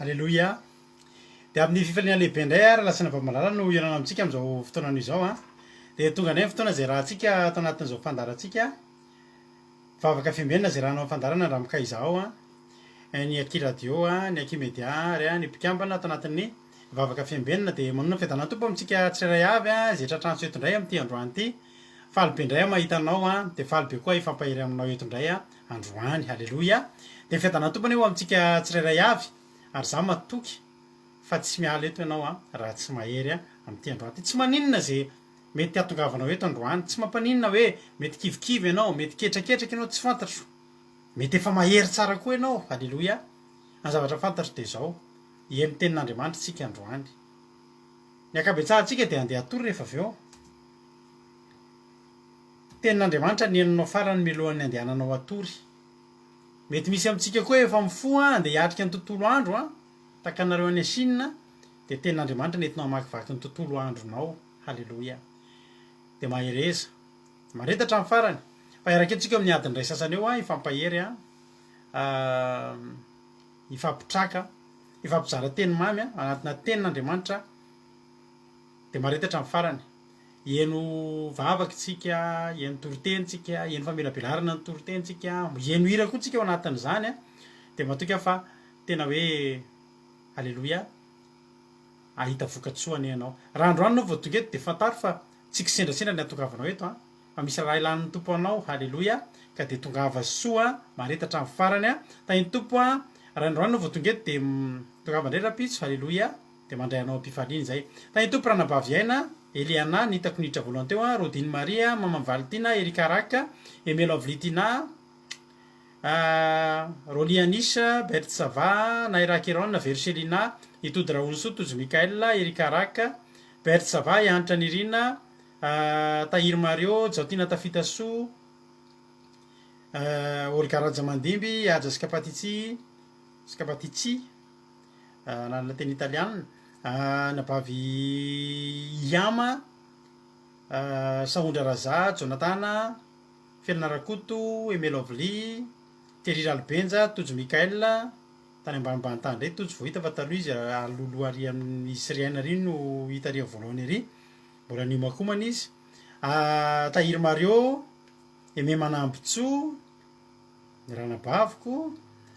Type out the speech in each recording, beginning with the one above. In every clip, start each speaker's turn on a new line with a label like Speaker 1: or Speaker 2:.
Speaker 1: Aleloia. Dia amin'ny fifaliana lehibe indray ary Lasana Vamalala no hihaonana amintsika amin'izao fotoana izao an. Dia tonga indray ny fotoana izay rahantsika ato anatin'izao fandaharantsika. Vavaka fiambenana izay rahanao amin'ny fandaharana Andramokay izaho an. Ny Aky Radio, ny Aky Media ary ny mpikambana ato anatin'ny Vavaka fiambenana. Dia manonona fiadanan'ny Tompo amintsika tsirairay avy izay tratranso eto indray amin'ity androany ity. Faly be indray aho mahita anao an, dia faly be koa hifampahery aminao eto indray aho androany. Haleloia. Dia fiadanan'ny Tompo anie ho amintsika tsirairay avy, ary izaho matoky fa tsy miala eto ianao an, raha tsy mahery amin'ity androany ity. Tsy maninona izay mety hahatongavanao eto androany, tsy mampaninona hoe mety kivikivy ianao, mety ketraketraka ianao, tsy fantatro. Mety efa mahery tsara koa ianao. Haleloia. Ny zavatra fantatro dia izao, hihaino tenin'Andriamanitra isika androany. Ny ankabetsahantsika dia handeha hatory rehefa avy eo. Tenin'Andriamanitra ny henonao farany mialohan'ny handehananao hatory. Mety misy amintsika koa efa mifoha handeha hiatrika ny tontolo andro an, tahaka anareo any Chine, dia Tenin'Andriamanitra no entinao hamakivaky ny tontolo andronao. Haleloia. Dia mahereza. Mahareta hatramin'ny farany. Fa hiaraka eto tsika amin'ny adiny iray sasany eo an, hifampahery an, hifampitraka, hifampizara teny mamy an, anatina Tenin'Andriamanitra. Dia mahareta hatramin'ny farany. Hihaino vavaka tsika, hihaino toriteny tsika, hihaino famelabelarana ny toriteny tsika, hihaino hira koa tsika ao anatin'izany an, dia matoky aho fa tena hoe Aleloia, hahita vokatsoa anie ianao. Raha androany ianao vao tonga eto dia fantaro fa tsy kisendrasendra ny hahatongavanao eto an, fa misy raha ilan'ny Tompo anao, Aleloia, ka dia tongava soa, mahareta hatramin'ny farany an, tahin'ny Tompo an, raha androany ianao vao tonga eto dia tongava indray rahampitso, Aleloia. Dia mandray anao am-pifaliana izay. Tahin'ny Tompo Ranabavy Aina, Eliana, ny hitako niditra voalohany teo an, Rodine Maria, Maman Valentina, Erika Rak, Emelo Avlitina, Rolly Anish, Berthe Sava, Naira Keron, Verchelina, Itody Raholisoa, Tojo Michael, Erika Rak, Berthe Sava, Ihanitra Nirina, Tahiry Mario, Jaotiana Tafitasoa, Olga Rajamandimby, Haja Scapatizzi, Scapatizzi, anarana teny italiana, anabavy Iama, Sahondra Raza, Jonatana, Felana Rakoto, Aimé Lovely, Thierry Ralibenja, Tojo Michael, tany ambanimbany tany indray Tojo vao hita fa taloha izy alohaloha ary amin'ny Syriana ary no hita ary voalohany ary, mbola niomakomana izy, Tahiry Mario, Aimé Manambotsoa, Ny ranabaviko,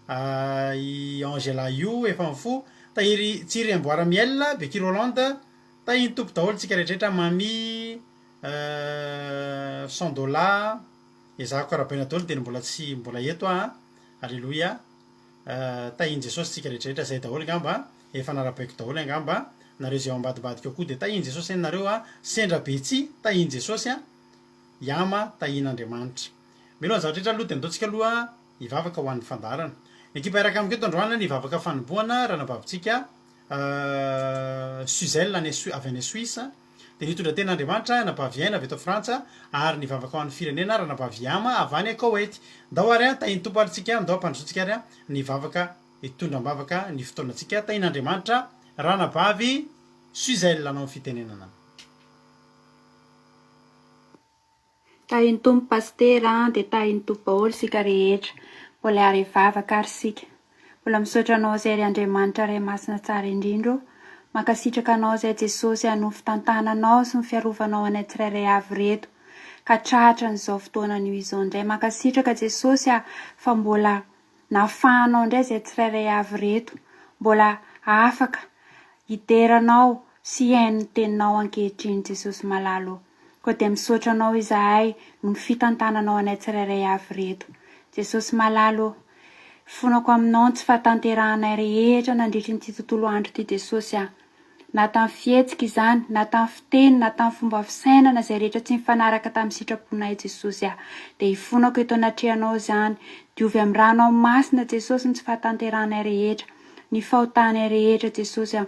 Speaker 1: i Angela io efa mifoha, Tahiry Tsiry Amboara Miel, Becky Rolland, Tahin'ny Tompo daholo tsika rehetrarehetra, Mamy, Sandola, ezahako arahabaina daholo dia ny mbola tsy mbola eto aho an, Aleloia, Tahin'i Jesosy tsika rehetrarehetra, zay daholo angamba, efa narahabaiko daholo angamba, nareo izay ao ambadimbadika ao koa dia tahin'i Jesosy anie nareo an, sendra be tsy, tahin'i Jesosy an, Yama, tahin'Andriamanitra. Mialoha ny zavatra rehetra aloha dia andao tsika aloha hivavaka ho an'ny fandaharana. Ny ekipa hiaraka amiko eto androany ny hivavaka fanombohana ranabavintsika Suzelle any avy any Suisse dia nitondra tena Andriamanitra anabavy Aina avy eto Frantsa ary nivavaka ho an'ny firenena ranabavy Yama avy any Koweït. Ndao ary an, tahin'ny Tompo ary tsika, ndao ampandrosoantsika ary an ny vavaka hitondra am-bavaka ny fotoanantsika. Tahin'Andriamanitra ranabavy Suzelle hanao ny fitenenana.
Speaker 2: Tahin'ny Tompo Pasitera an, dia tahin'ny Tompo daholo isika rehetra. Mbola hiara hivavaka ary isika. Mbola misaotra Anao izay ry Andriamanitra Ray Masina tsara indrindra ô. Mankasitraka Anao izay Jesosy a noho ny fitantananao sy ny fiarovanao anay tsirairay avy ireto ka tratra an'izao fotoana anio izao indray. Mankasitraka Jesosy a fa mbola nafahanao indray izay tsirairay avy ireto. Mbola afaka hidera Anao sy hihaino ny teninao ankehitriny Jesosy malala ô. Koa dia misaotra Anao izahay noho ny fitantananao anay tsirairay avy ireto. Jesosy malala ô, ifonako Aminao ny tsy fahatanterahanay rehetra nandritry ity tontolo andro ity Jesosy a. Na tamin'ny fihetsika izany, na tamin'ny fiteny, na tamin'ny fomba fisainana izay rehetra tsy nifanaraka tamin'ny sitraponay Jesosy a. Dia ifonako eto anatrehanao izany. Diovy amin'ny ranao masina Jesosy ny tsy fahatanterahanay rehetra, ny fahotanay rehetra Jesosy a.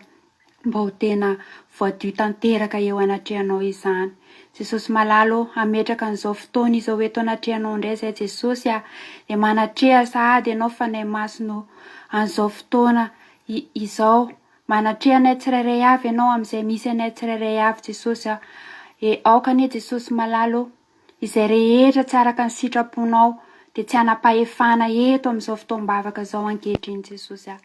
Speaker 2: mba ho tena voadio tanteraka eo anatrehanao izany. Jesosy malala ô, hametraka an'izao fotoana izao eto anatrehanao indray izay Jesosy a, dia manatreha sahady Ianao Fanahy Masina ô, an'izao fotoana izao, manatreha anay tsirairay avy Ianao amin'izay misy anay tsirairay avy Jesosy a, e aoka anie Jesosy malala ô, izay rehetra tsy araka ny sitraponao dia tsy hanam-pahefana eto amin'izao fotoam-bavaka izao ankehitriny Jesosy a.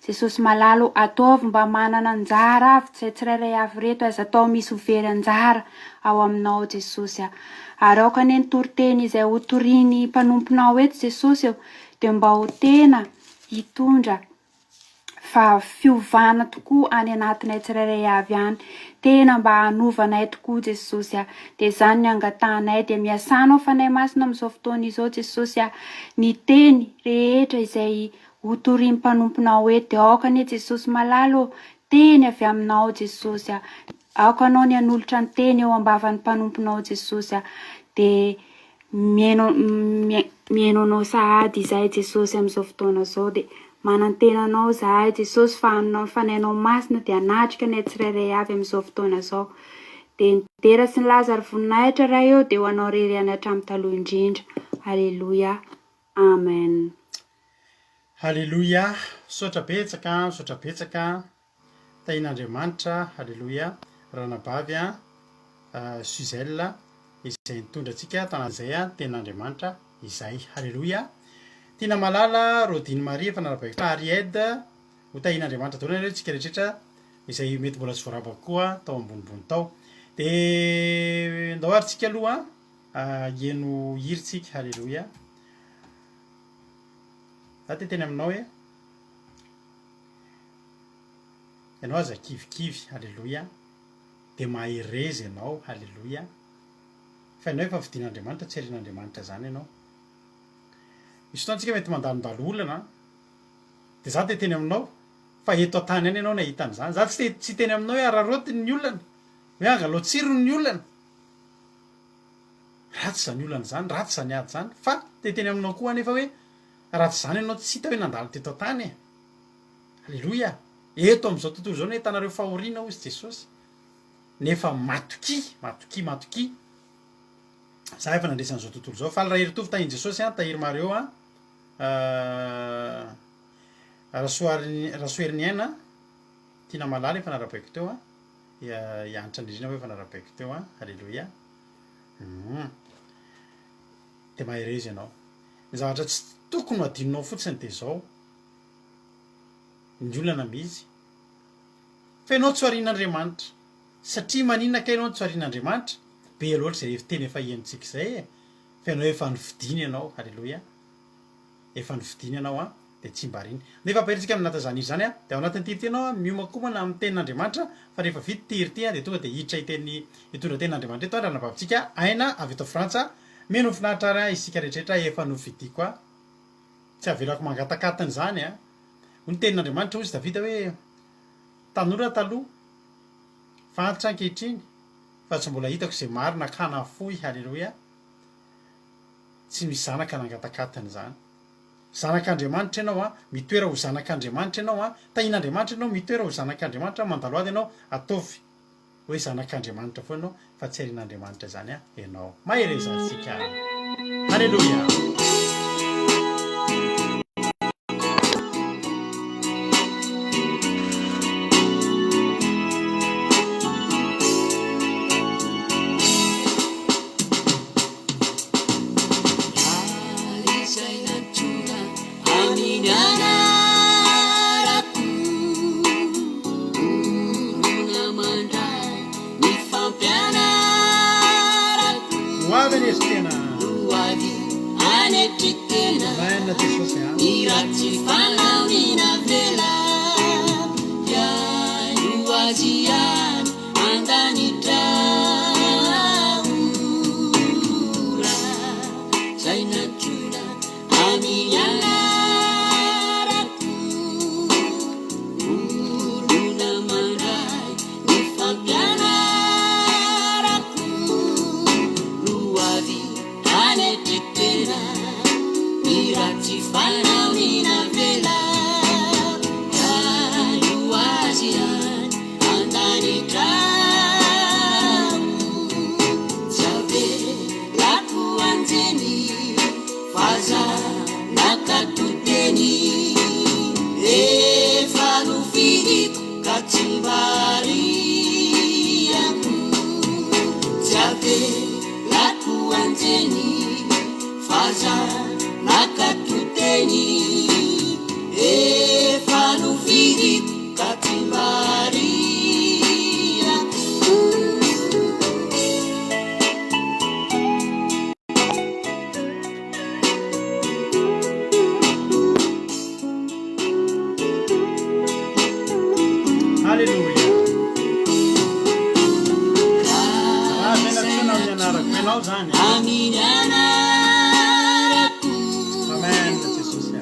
Speaker 2: Jesosy malala ô, ataovy mba manana anjara avy izay tsirairay avy ireto, aza atao misy ho very anjara ao aminao Jesosy a. Ary aoka anie ny toriteny izay ho torian'ny mpanomponao eto Jesosy ô, dia mba ho tena hitondra fa fiovana tokoa any anatinay tsirairay avy any. Tena mba hanova anay tokoa Jesosy a. Dia izany ny angatahanay dia miasanao Fanahy Masina amin'izao fotoana izao Jesosy a. Ny teny rehetra izay ho torian'ny mpanomponao eto dia aoka anie Jesosy malala ô, teny avy aminao Jesosy a. Aoka anao ny hanolotra ny teny eo am-bavan'ny mpanomponao Jesosy a. Dia Mihaino mihaino anao sahady izahay Jesosy amin'izao fotoana izao dia manantena anao izahay Jesosy fa hanao ny fanahinao masina dia hanatrika anay tsirairay avy amin'izao fotoana izao dia ny dera sy ny laza ary voninahitra Ray ô dia ho anao irery ihany hatramin'ny taloha indrindra Aleloia Amen.
Speaker 1: Haleloia, misaotra betsaka, misaotra betsaka. Tahian'Andriamanitra, Haleloia, ranabavy a, Suzelle, izay nitondra antsika tao anatin'izay tenin'Andriamanitra izay. Haleloia. Tiana malala, Rodine Marie, efa narabaiko Aried, ho tahian'Andriamanitra daholo ianareo tsika rehetra izay mety mbola tsy voarabako koa tao ambonimbony tao. Dia ndao ary tsika aloha hieno hira tsika. Haleloia. Za te hiteny aminao hoe. Ianao aza kivikivy, haleloia, dia mahereza ianao, haleloia, fa ianao efa fidin'Andriamanitra, tsy arian'Andriamanitra izany ianao. Misy fotoana tsika mety mandalondalo olana an, dia za te hiteny aminao fa eto an-tany ihany ianao no hahita an'izany. Za tsy te tsy hiteny aminao hoe araraoty ny olana, hoe angalao tsirony ny olana. Ratsy izany olana izany, ratsy izany ady izany, fa te hiteny aminao koa anefa hoe raha tsy izany ianao tsy hita hoe nandalo teto an-tany e. Aleloia! Eto amin'izao tontolo izao no ahitanareo fahoriana hozy Jesosy. Nefa matokia, matokia, matokia. Za efa nandresy an'izao tontolo izao. Faly Raheritovo tahin'i Jesosy an, Tahiry Mario an. Rasoary Rasoheriniaina, Tiana Malala efa narabaiko teo an. I Hanitra Nirina moa efa narabaiko teo an. Aleloia. Hum. Dia mahereza ianao. Ny zavatra tsy tokony ho adinonao fotsiny dia izao. Ny olana misy. Fa ianao tsy ho arian'Andriamanitra. Satria maninona kay ianao no tsy ho arian'Andriamanitra? Be loatra izay teny efa henontsika izay e. Fa ianao efa nofidiny ianao. Aleloia. Efa nofidiny ianao an, dia tsy mba ariany. Nefa ampahery-tsika amin'ny anatin'izany hira izany an, dia ao anatin'ity hira ity ianao an, miomankomana amin'ny tenin'Andriamanitra, fa rehefa vita ity hira ity an, dia tonga dia hiditra hiteny, hitondra tenin'Andriamanitra eto an, ranabavitsika Aina avy eto Frantsa. Mino ho finaritra ary an, isika rehetrarehetra efa nofidiko an. Tsy avelako mangatakatiny izany an! Hoy ny tenin'Andriamanitra, hozy Davida hoe, Tanora taloha, fa antitra ankehitriny, fa tsy mbola hitako izay marina ka nafoy, haleloia, tsy misy zanaka nangatakatiny izany. Zanak'Andriamanitra ianao an, mitoera ho zanak'Andriamanitra ianao an, tahian'Andriamanitra ianao, mitoera ho zanak'Andriamanitra, mandalo ady ianao, ataovy. Hoe zanak'Andriamanitra foana ianao fa tsy arian'Andriamanitra izany ianao. Mahereza antsika. Haleloia. Ho avy anie ry tena. Amen Jesosy a. anao izany. Amen Jesosy a.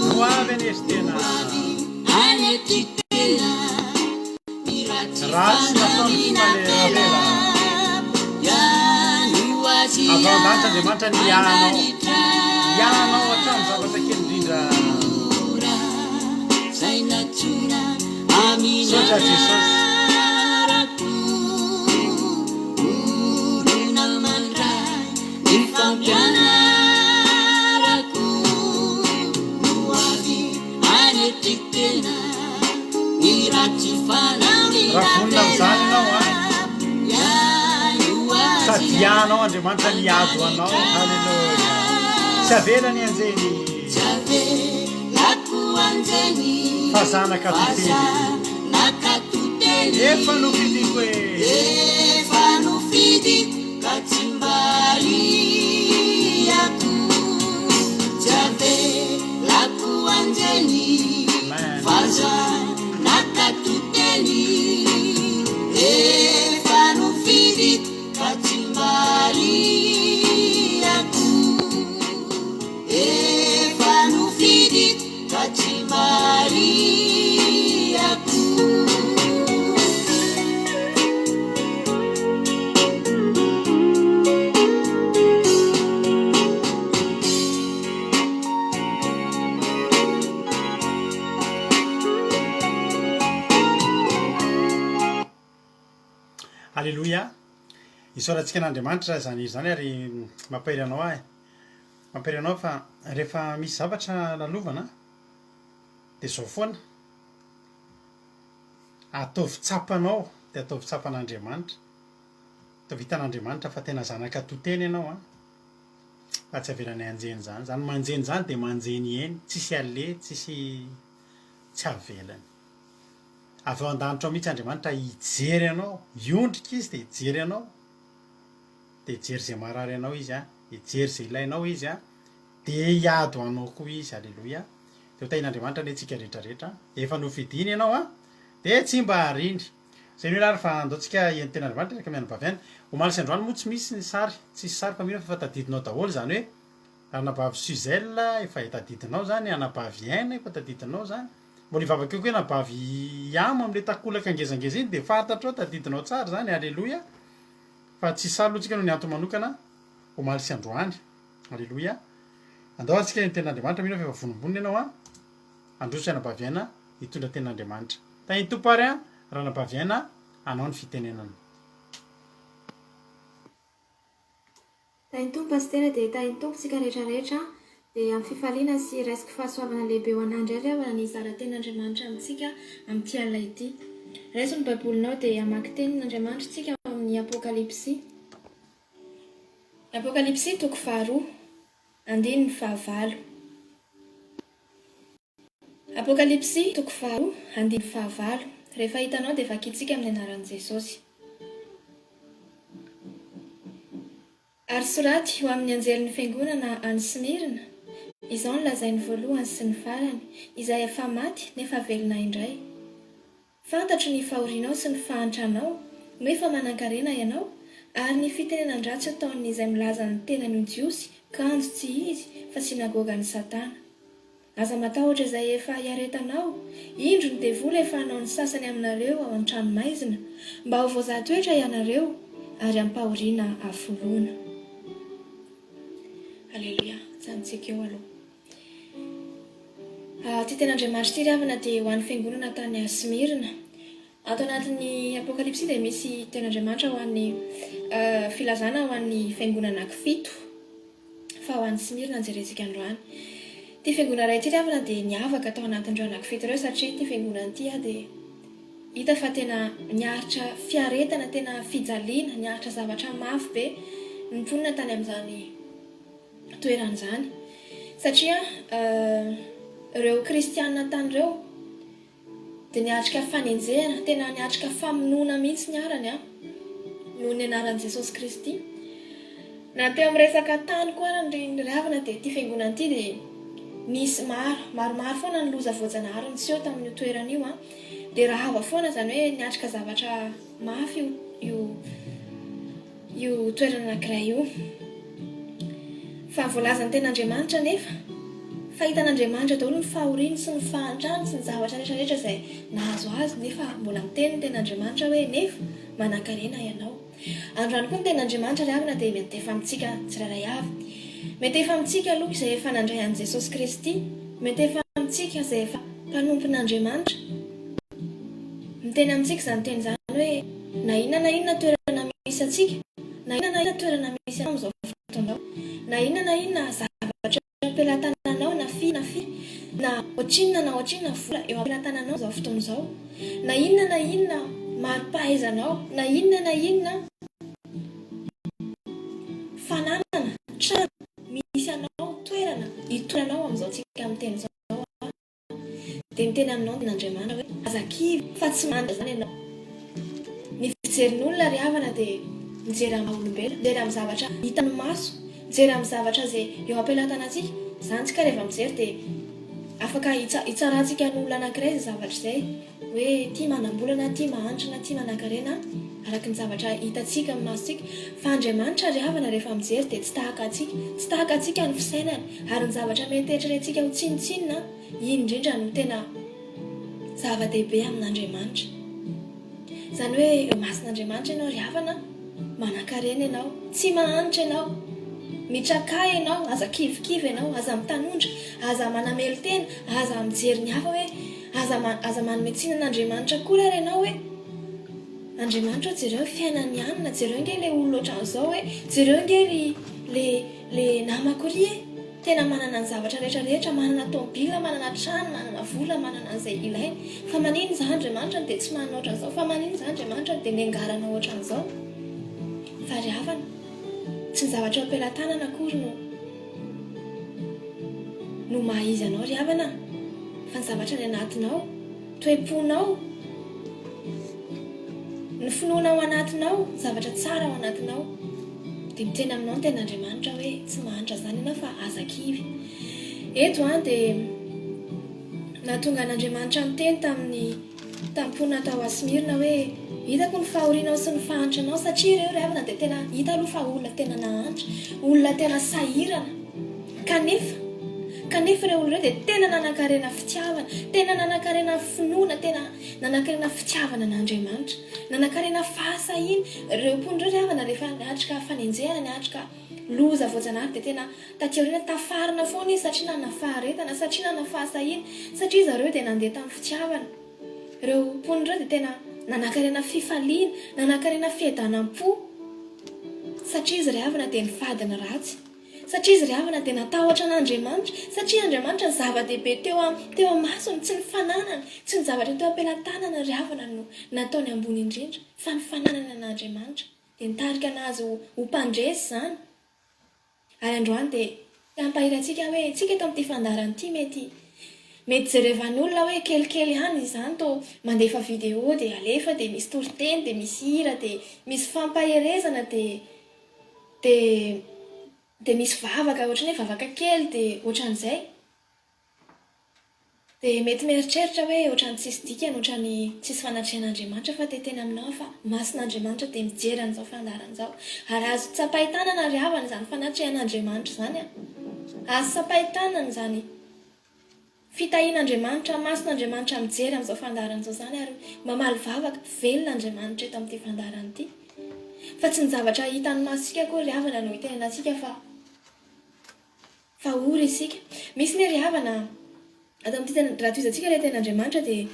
Speaker 1: Ho avy anie ry tena. Ratsy nataony fifalea Avy ao an-danitra Andriamanitra ny hiahanao. Hiahanao hatramin'ny zavatra kely indrindra. Misaotra Jesosy. Raha vonona amin'izany ianao an, sady hianao Andriamanitra ny hiady ho anao. Haleloia. Tsy avelany anjely. Fa zanaka totely. Efa nofidiko e.
Speaker 3: Efa nofidiko ka tsy mba ariako. Tsy avelako anjely.
Speaker 1: Amen.
Speaker 3: Fa zanaka totely. Efa nofidiko ka tsy mba ariako. Efa nofidiko ka tsy mba ariako.
Speaker 1: Aleloia! Isaorantsika an'Andriamanitra izany hira izany ary mampahery anao aho e. Mampahery anao fa rehefa misy zavatra lalovana dia izao foana, ataovy tsapanao dia ataovy tsapan'Andriamanitra, ataovy hitan'Andriamanitra fa tena zanaka to tena ianao an, fa tsy avelanay hanjeny izany, izany manjeny izany dia manjeny eny, tsisy aller, tsisy tsy avelany. Avy ao an-danitra ao mihitsy Andriamanitra hijery anao, hiondrika Izy dia hijery anao, dia hijery izay marary anao Izy an, hijery izay ilainao Izy an, dia hiady ho anao koa Izy, aleloia. Dia ho tahian'Andriamanitra anie tsika rehetra rehetra, efa nofidiny ianao an, dia tsy mba hariny. Izay no ela ary fa andao tsika hihaino tenin'Andriamanitra rehefa mianabavy any. Omaly sy androany moa tsy misy ny sary, tsisy sary fa mino aho fa efa tadidinao daholo izany hoe anabavy Suzelle efa tadidinao izany, anabavy Aina efa tadidinao izany. Mbola hivavaka eo koa anabavy Yam amin'ilay takolaka ngezangeza iny dia fantatrao, tadidinao tsara izany, aleloia. Fa tsy sahy aloha tsika noho ny antony manokana omaly sy androany. Aleloia. Andao ary tsika ny tenin'Andriamanitra, mino aho fa efa vonombonona ianao an. Handroso anabavy Aina hitondra tenin'Andriamanitra. Tahin'ny Tompo ary an, ranabavy Aina, anao ny fitenenana.
Speaker 4: Tahin'ny Tompo Pasitera dia tahin'ny Tompo tsika rehetra rehetra dia amin'ny fifaliana sy raisiko fahasoavana lehibe ho anah indray ry havana ny hizara tenin'Andriamanitra amintsika amin'ity alina ity. Raiso ny baibolinao dia hamaky tenin'Andriamanitra tsika ao amin'ny Apokalypsy. Apokalypsy toko faharoa, andininy fahavalo. Apokalypsy toko faharoa, andininy fahavalo. Rehefa hitanao dia vakintsika amin'ny anaran'i Jesosy. Ary soraty ho amin'ny anjelin'ny fiangonana any Smyrna, Izao no lazain'ny voalohany sy ny farany, izay efa maty nefa velona indray. Fantatro ny fahorianao sy ny fahantranao, nefa manankarena ianao, ary ny fitenenan-dratsy ataon'ny izay milaza ny tenany ho Jiosy, kanjo tsy izy, fa synagogan'i Satana. Aza matahotra izay efa hiaretanao, indro ny devoly efa hanao ny sasany aminareo ao an-tranomaizina, mba ho voazaha toetra ianareo, ary hampahoriana hafoloana. Aleloia. Ajanontsika eo aloha. Ity tenin'Andriamanitra ity ry havana dia ho an'ny fiangonana tany Smyrna. Ato anatin'ny Apokalypsy dia misy tenin'Andriamanitra ho an'ny filazana ho an'ny fiangonana anakifito fa ho an'i Smyrna no jerentsika androany. Ity fiangonana iray ity ry havana dia niavaka tao anatin'ireo anakifito ireo satria ity fiangonana ity dia hita fa tena niaritra fiaretana, tena fijaliana, niaritra zavatra mafy be ny mponina tany amin'izany toerana izany satria ireo kristiana tany ireo dia niatrika fanenjehana, tena niatrika famonoana mihitsy ny arany an, noho ny anaran'i Jesosy Kristy. Na teo amin'ny resaka tany koa ary ny ry havana dia ity fiangonana ity dia nisy maro, maromaro foana ny loza voajanahary niseho tamin'io toerana io an. Dia rava foana izany hoe niatrika zavatra mafy io io io toerana anankiray io. Fa voalazan'ny tenin'Andriamanitra anefa fa hitan'Andriamanitra daholo ny fahoriany sy ny fahantrany sy ny zavatra rehetra rehetra izay nahazo azy nefa mbola miteny ny tenin'Andriamanitra hoe nefa manankarena ianao. Androany koa ny tenin'Andriamanitra ry havana dia miantefa amintsika tsirairay avy. Miantefa amintsika aloha izay efa nandray an'i Jesosy Kristy, miantefa amintsika izay efa mpanompon'Andriamanitra. Miteny amintsika izany teny izany hoe na inona na inona toerana misy antsika, na inona na inona toerana misy anao amin'izao fotoana izao, na inona na inona zavatra eo am-pelatananao na firy na firy, na ohatrinona na ohatrinona vola eo am-pelatananao amin'izao fotoana izao, na inona na inona mari-pahaizanao, na inona na inona fananana, trano misy anao, toerana itoeranao amin'izao tsika miteny izao. Dia miteny aminao ny Andriamanitra hoe, Aza kivy, fa tsy mandry izany ianao. Ny fijerin'olona ry havana dia mijery amin'ny maha olombelona, mijery amin'ny zavatra hitan'ny maso, mijery amin'ny zavatra izay eo am-pelatanantsika. Izany tsika rehefa mijery dia afaka hitsarantsika ny olona anankiray izay zavatra izay, hoe ity manam-bola na ity mahantra na ity manankarena, araka ny zavatra hitantsika amin'ny masontsika. Fa Andriamanitra ry havana rehefa mijery dia tsy tahaka antsika, tsy tahaka antsika ny fisainany, ary ny zavatra mety eritreretintsika ho tsinontsinona, Iny indrindra no tena zava-dehibe amin'Andriamanitra. Izany hoe eo imason'Andriamanitra ianao ry havana, manankarena ianao, tsy mahantra ianao, mitrakà ianao, aza kivikivy ianao, aza mitanondra, aza manamelo-tena, aza mijery ny hafa hoe, aza aza manome tsiny an'Andriamanitra akory ary ianao hoe, Andriamanitra ô jereo ny fiainan'i anona, jereo ange ilay olona ohatran'izao e, jereo ange ry le le namako ry e, tena manana ny zavatra rehetra rehetra, manana tômôbila, manana trano, manana vola, manana an'izay ilainy, fa maninona izaho Andriamanitra no dia tsy manana ohatran'izao, fa maninona izaho Andriamanitra no dia niangarana ohatran'izao? Fa ry havana, tsy ny zavatra eo am-pelatanana akory no no maha izy anao ry havana fa ny zavatra any anatinao. Toe-ponao, ny finoana ao anatinao, ny zavatra tsara ao anatinao, dia miteny aminao ny tenin'Andriamanitra hoe tsy mahantra izany ianao fa aza kivy. Eto an dia nahatonga an'Andriamanitra niteny tamin'ny tamin'ny mponina tao Asmyrna hoe hitako ny fahorianao sy ny fahantranao satria ireo ry havana dia tena hita aloha fa olona tena nahantra, olona tena sahirana. Kanefa, kanefa ireo olona ireo dia tena nanankarena fitiavana, tena nanankarena finoana, tena nanankarena fitiavana an'Andriamanitra, nanankarena fahasahiana. Ireo mponina ireo ry havana rehefa niatrika fanenjehana, niatrika loza voajanahary dia tena taty aoriana tafarina foana izy satria nanana faharetana, satria nanana fahasahiana, satria zareo dia nandeha tamin'ny fitiavana. Ireo mponina ireo dia tena nanankarena fifaliana, nanankarena fiadanam-po satria izy ry havana dia nifady ny ratsy. Satria izy ry havana dia natahotra an'Andriamanitra, satria Andriamanitra ny zava-dehibe teo teo amasony, tsy ny fananany, tsy ny zavatra teo am-pelatanana ry havana no nataony ambony indrindra, fa ny fananany an'Andriamanitra. Dia nitarika anazy ho ho mpandresy izany. Ary androany dia te hampahery antsika hoe tsika eto amin'ity fandaharana ity mety mety jerevan'olona hoe kelikely ihany izany toa mandefa vidéo dia alefa dia misy toriteny dia misy hira dia misy fampaherezana dia Dia dia misy vavaka, ohatran'ny hoe vavaka kely dia ohatran'izay. Dia mety mieritreritra hoe ohatran'ny tsisy dikany, ohatran'ny tsisy fanatrehan'Andriamanitra fa te hiteny aminao aho fa mason'Andriamanitra dia mijery an'izao fandaharana izao. Ary azo tsapain-tanana ry havana izany fanatrehan'Andriamanitra izany an. Azo tsapain-tanana izany Fitahian'Andriamanitra, mason'Andriamanitra mijery amin'izao fandaharana izao izany ary mamaly vavaka, velona Andriamanitra eto amin'ity fandaharana ity. Fa tsy ny zavatra hitan'ny masontsika akory ry havana no hitenenantsika fa fa ory isika. Misy anie ry havana ato amin'ity teny, raha tohizantsika ilay tenin'Andriamanitra dia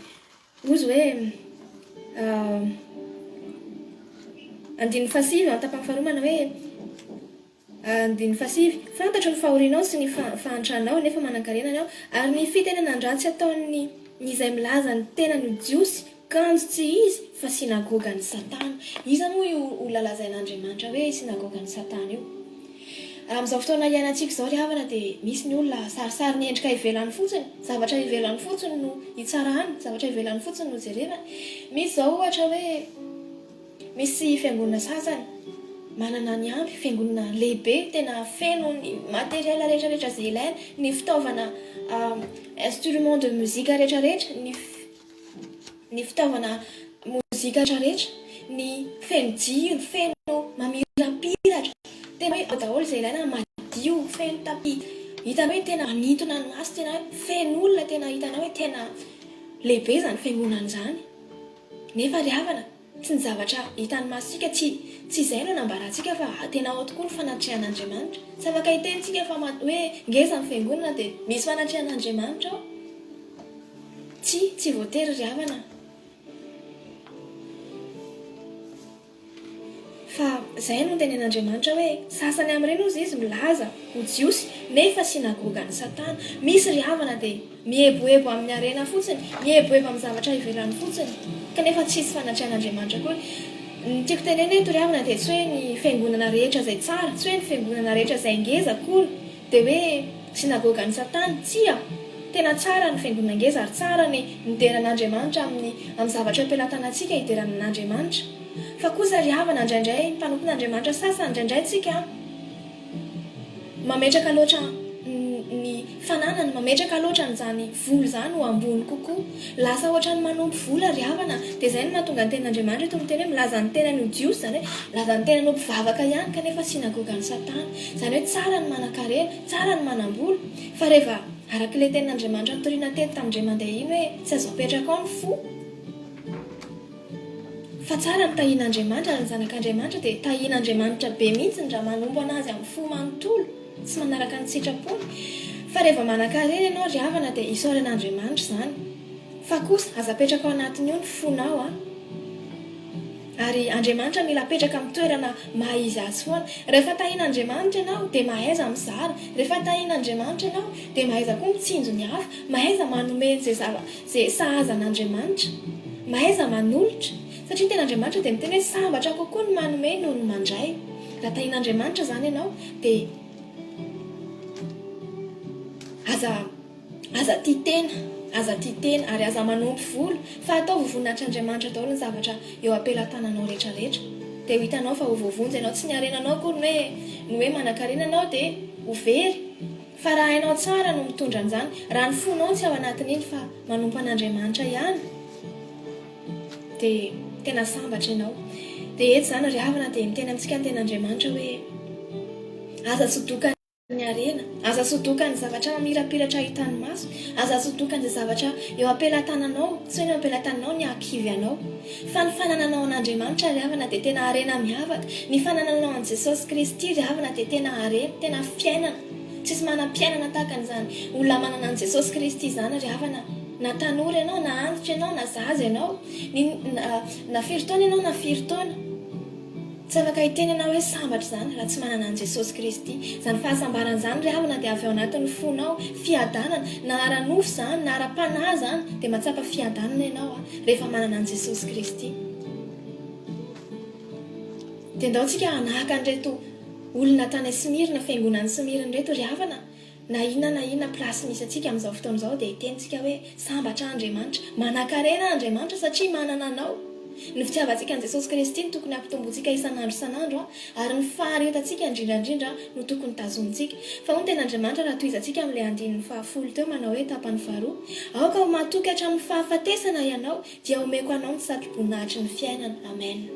Speaker 4: hozy hoe andininy fahasivy tapany faharoa manao hoe Andininy fahasivy, Fantatro ny fahorianao sy ny fahantranao, nefa manankarena ianao, ary ny fitenenan-dratsy ataon'ny ny izay milaza ny tenany ho Jiosy, kanjo tsy izy, fa synagogan'i Satana. Iza moa io olona lazain'Andriamanitra hoe synagogan'i Satana io? Amin'izao fotoana iainantsika izao ry havana dia misy ny olona sarisary ny endrika ivelany fotsiny, zavatra ivelany fotsiny no itsarany, zavatra ivelany fotsiny no jerevany. Misy izao ohatra hoe. Misy fiangonana sasany manana ny ampy, fiangonana lehibe tena feno ny matériel rehetra rehetra izay ilaina, ny fitaovana instrument de musique rehetra rehetra, ny. Ny fitaovana mozika rehetra, ny feno jiro, feno mamirapiratra, tena hoe ao daholo izay ilaina, madio, feno tapis, hitanao hoe tena manintona ny maso, tena hoe feno olona, tena hitanao hoe tena lehibe izany fiangonana izany. Nefa ry havana, tsy ny zavatra hitan'ny masontsika, tsy tsy izay no nambarantsika fa tena ao tokoa ny fanatrehan'Andriamanitra. Tsy afaka hiteny isika fa hoe ngeza ny fiangonana dia misy fanatrehan'Andriamanitra ao. Tsia, tsy voatery ry havana. Fa izay no notenen'Andriamanitra hoe, sasany amin'ireny hozy izy milaza ho Jiosy nefa synagogan'i Satana. Misy ry havana dia mieboebo amin'ny harena fotsiny, mieboebo amin'ny zavatra ivelany fotsiny, kanefa tsisy fanatrehan'Andriamanitra akory. Ny tiako tenenina eto ry havana dia tsy hoe ny fiangonana rehetra izay tsara, tsy hoe ny fiangonana rehetra izay ngeza akory Dia hoe synagogan'i Satana? Tsia! Tena tsara ny fiangonana ngeza ary tsara ny midera an'Andriamanitra amin'ny amin'ny zavatra eo am-pelatanantsika hiderana an'Andriamanitra. Fa kosa ry havana indraindray ny mpanompon'Andriamanitra sasany indraindray tsika mametraka loatra ny fananana, mametraka loatra an'izany vola izany ho ambony kokoa. Lasa ohatran'ny manompo vola ry havana. Dia izay no mahatonga ny tenin'Andriamanitra eto miteny hoe milaza ny tenany ho Jiosy, izany hoe milaza ny tenany ho mpivavaka ihany kanefa synagogan'i Satana. Izany hoe tsara ny manan-karena, tsara ny manam-bola, fa rehefa araka ilay tenin'Andriamanitra nitoriana teto tamin'indray mandeha iny hoe tsy azo apetraka ao ny fo, fa tsara ny tahian'Andriamanitra ary ny zanak'Andriamanitra dia tahian'Andriamanitra be mihitsy raha manompo an'Azy amin'ny fo manontolo sy manaraka ny sitrapony. Fa rehefa manan-karena ianao ry havana dia isaorana Andriamanitra izany. Fa kosa aza apetraka ao anatin'io ny fonao an. Ary Andriamanitra mila apetraka amin'ny toerana maha izy azy foana. Rehefa tahian'Andriamanitra ianao dia mahaiza mizara. Rehefa tahian'Andriamanitra ianao dia mahaiza koa mitsinjo ny hafa. Mahaiza manome izay zava izay sahaza an'Andriamanitra. Mahaiza manolotra. Satria ny tenin'Andriamanitra dia miteny hoe sambatra kokoa ny manome noho ny mandray. Raha tahian'Andriamanitra izany ianao dia aza Aza tia tena, aza tia tena, ary aza manompo vola, fa ataovy ho voninahitr'Andriamanitra daholo ny zavatra eo am-pelatananao rehetra rehetra. Dia ho hitanao fa ho voavonjy ianao. Tsy ny harenanao akory ny hoe ny hoe manankarena ianao dia ho very, fa raha hainao tsara no mitondra an'izany, raha ny fonao tsy ao anatin'iny fa manompo an'Andriamanitra ihany, dia tena sambatra ianao. Dia eto izany ry havana dia miteny amintsika ny tenin'Andriamanitra hoe aza sodokan'ny. Ny harena. Aza sodokan'ny zavatra mamirapiratra hitan'ny maso. Aza sodokan'izay zavatra eo am-pelatananao, tsy hoe ny eo am-pelatananao ny hahakivy anao. Fa ny fanananao an'Andriamanitra ry havana dia tena harena miavaka. Ny fanananao an'i Jesosy Kristy ry havana dia tena harena, tena fiainana. Tsisy manam-piainana tahaka an'izany olona manana an'i Jesosy Kristy izany ry havana. Na tanora ianao, na antitra ianao, na zaza ianao, ny, na firy taona ianao na firy taona. Tsy afaka hiteny ianao hoe sambatra izany raha tsy manana an'i Jesosy Kristy. Izany fahasambarana izany ry havana dia avy ao anatin'ny fonao, fiadanana, na ara-nofo izany na ara-panahy izany dia mahatsapa fiadanana ianao rehefa manana an'i Jesosy Kristy. Dia ndao tsika hanahaka an'ireto olona tany Smyrna, fiangonan'i Smyrna ireto ry havana. Na inona na inona place misy antsika amin'izao fotoana izao dia hiteny tsika hoe sambatra Andriamanitra, manankarena Andriamanitra satria manana anao. Ny fitiavantsika an'i Jesosy Kristy no tokony hampitombointsika isan'andro isan'andro ary ny faharetantsika indrindra indrindra no tokony tazomintsika. Fa hoy ny tenin'Andriamanitra raha tohizantsika amin'ilay andininy fahafolo teo manao hoe tapany faharoa, Aoka ho matoky hatramin'ny fahafatesana ianao dia homeko anao ny satroboninahitry ny fiainana. Amen.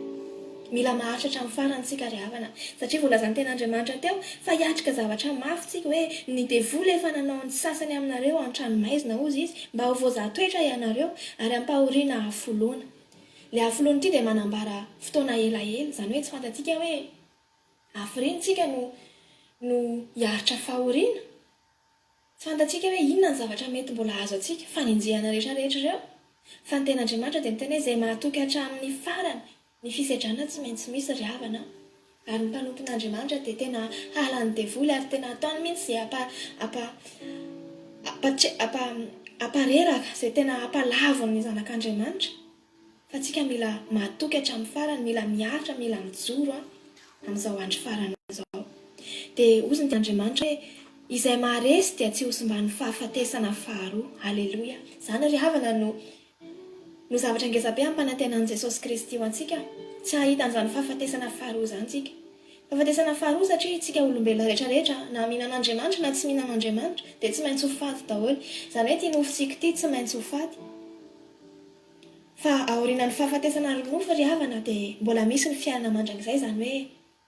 Speaker 4: Mila maharitra hatramin'ny farany isika ry havana, satria voalazan'ny Tenin'Andriamanitra teo fa hiatrika zavatra mafy tsika, hoe ny devoly efa nanao ny sasany aminareo an-tranomaizina, hozy izy, mba ho voazaha-toetra ianareo, ary ampahoriana hafoloana. Ilay hafoloana ity dia manambara fotoana elaela, izany hoe tsy fantatsika hoe hafiriana isika no no hiaritra fahoriana. Tsy fantatsika hoe inona ny zavatra mety mbola hahazo antsika, fanenjehana rehetra rehetra ireo. Fa ny tenin'Andriamanitra dia miteny hoe izay mahatoky hatramin'ny farany, ny fisedrana tsy maintsy misy ry havana a. Ary ny mpanompon'Andriamanitra dia tena halan'ny devoly ary tena ataony mihitsy izay hampa hampa hampatre hampa hampareraka, izay tena hampalavo ny zanak'Andriamanitra. Fa tsika mila matoky hatramin'ny farany, mila miaritra, mila mijoro an, amin'izao andro farany izao. Dia hozy ny Andriamanitra hoe, Izay maharesy dia tsy ho simban'ny fahafatesana faharoa. Aleloia. Izany ry havana no no zavatra ngezabe ampanantenan'i Jesosy Kristy ho antsika. Tsy hahita an'izany fahafatesana faharoa izany tsika. Fahafatesana faharoa satria tsika olombelona rehetra rehetra na mino an'Andriamanitra na tsy mino an'Andriamanitra dia tsy maintsy ho faty daholo. Izany hoe ity nofontsika ity tsy maintsy ho faty. Fa aorianan'ny fahafatesana ara-nofo ry havana dia mbola misy ny fiainana mandrakizay, izany hoe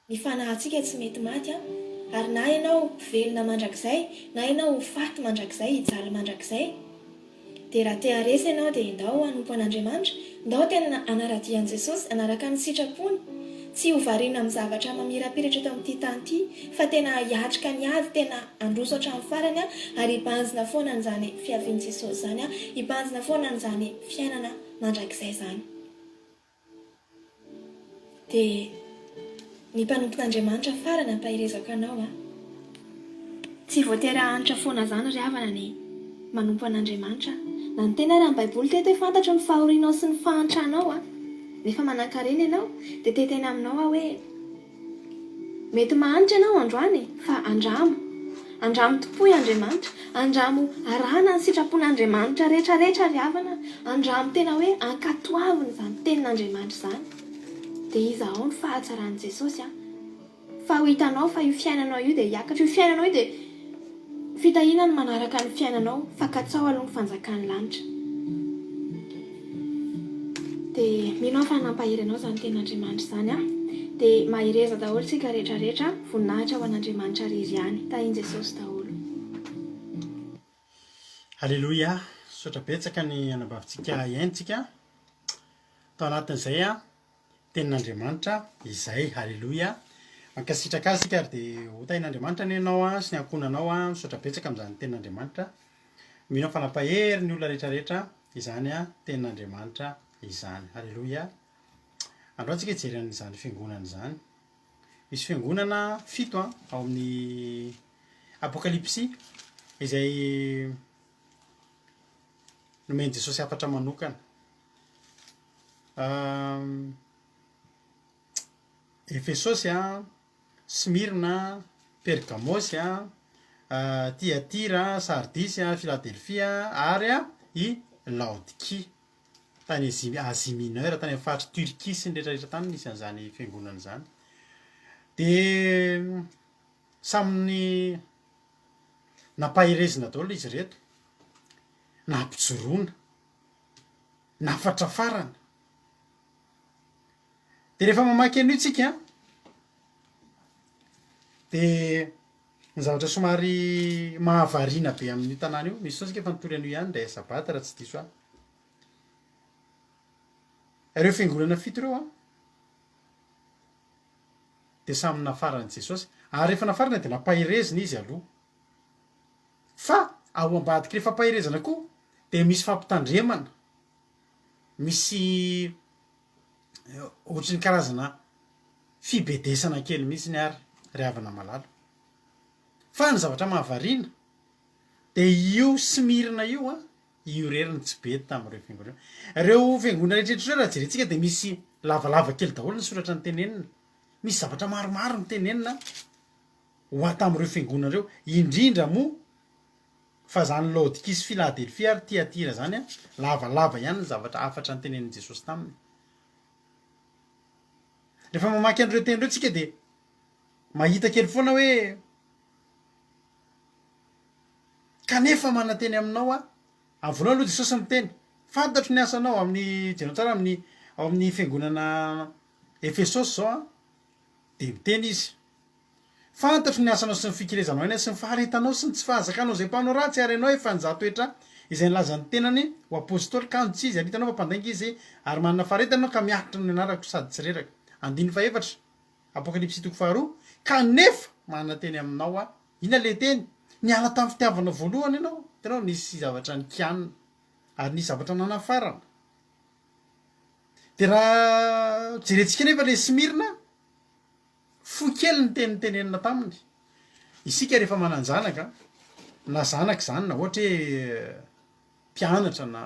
Speaker 4: ny fanahintsika tsy mety maty an! Ary na ianao velona mandrakizay na ianao ho faty mandrakizay, hijaly mandrakizay, dia raha te haharesy ianao dia ndao hanompo an'Andriamanitra, ndao tena hanara-dia an'i Jesosy, hanaraka ny sitrapony, tsy ho variana amin'ny zavatra mamirapiratra eto amin'ity tany ity, fa tena hiatrika ny ady, tena handroso hatramin'ny farany ary hibanjina foana an'izany fiavian'i Jesosy izany, hibanjina foana an'izany fiainana mandrakizay izany. Dia ny mpanompon'Andriamanitra farany ampaherezako anao an! Tsy voatery hahantra foana izany ry havana ny manompo an'Andriamanitra. Na niteny ary ny baiboly teto hoe fantatro ny fahorianao sy ny fahantranao an! Nefa manankarena ianao, dia te hiteny aminao aho hoe Mety mahantra ianao androany e, fa andramo. Andramo tompoy Andriamanitra. Andramo arahana ny sitrapon'Andriamanitra rehetra rehetra ry havana. Andramo tena hoe ankatoavina izany tenin'Andriamanitra izany. Dia izahao ny fahatsaran'i Jesosy an. Fa ho hitanao fa io fiainanao io dia hiakatra. Io fiainanao io dia fitahiana no manaraka ny fiainanao fa katsaho aloha ny fanjakan'ny lanitra. Dia mino aho fa nampahery anao izany tenin'Andriamanitra izany an. Dia mahereza daholo tsika rehetra rehetra, voninahitra ho an'Andriamanitra rery ihany. Tahin'i Jesosy daholo.
Speaker 1: Aleloia, misaotra betsaka ny anabavintsika henontsika tao anatin'izay an, tenin'Andriamanitra izay, aleloia, mankasitraka azy isika ary dia ho tahin'Andriamanitra anie ianao an sy ny ankohonanao an, misaotra betsaka amin'izany tenin'Andriamanitra. Mino aho fa nampahery ny olona rehetra rehetra izany tenin'Andriamanitra izany. Haleloia. Androany tsika hijery an'izany fiangonana izany. Misy fiangonana fito ao amin'ny Apokalypsy izay nomen'i Jesosy hafatra manokana. Efesosy Smyrna, Pergamosy, Tyatira, Sardisy, Filadelfia ary i Laodikia. Tany Asie Asie Mineure, tany amin'ny faritr'i Turquie sy ny rehetrarehetra tany nisy an'izany fiangonana izany. Dia samy nampaherezina daholo izy ireto, nampijoroana, nafatrafarana. Dia rehefa mamaky an'io tsika dia ny zavatra somary mahavariana be amin'io tanàna io, misy fotoana tsika efa nitory an'io ihany indray sabata raha tsy diso ahy. Ireo fiangonana fito ireo an, dia samy nafaran'i Jesosy. Ary rehefa nafarana dia nampaherezina izy aloha. Fa ao ambadik'ilay fampaherezana koa dia misy fampitandremana, misy Ohatry ny karazana fibedesana kely mihitsiny ary ry havana malala. Fa ny zavatra mahavariana dia io Smyrna io an, io irery no tsy bedy tamin'ireo fiangonana ireo. Ireo fiangonana rehetra rehetra ireo raha jerentsika dia misy lavalava kely daholo ny soratra notenenina. Misy zavatra maromaro notenenina ho ahy tamin'ireo fiangonana ireo, indrindra moa Fa zany Laodikia sy Filadelfia ary Tyatira zany an, lavalava ihany ny zavatra hafatra notenenin'i Jesosy taminy. Rehefa mamaky an'ireo teny ireo tsika dia mahita kely foana hoe kanefa mananteny aminao aho. Amin'ny voalohany aloha Jesosy miteny, fantatro ny asanao, amin'ny jereo tsara amin'ny ao amin'ny fiangonana Efesosy zao an, dia miteny izy, Fantatro ny asanao sy ny fikelezanao aina sy ny faharetanao sy ny tsy fahazakanao izay mpanao ratsy ary ianao efa nizaha toetra izay nilaza ny tenany ho apostoly kanjo tsy izy ary hitanao fa mpandainga izy ary manana faharetana ianao ka miaritra ny anarako sady tsy reraka. Andininy fahefatra, Apokalypsy toko faharoa, Kanefa manana teny aminao aho. Inona ilay teny? Niala tamin'ny fitiavanao voalohany ianao. Hitanao, nisy zavatra nikianina ary nisy zavatra nanafarana. Dia raha jerentsika anefa ilay Smyrna, Fohy kely ny teny notenenina taminy. Isika rehefa manan-janaka, na zanaka izany na ohatra hoe mpianatra na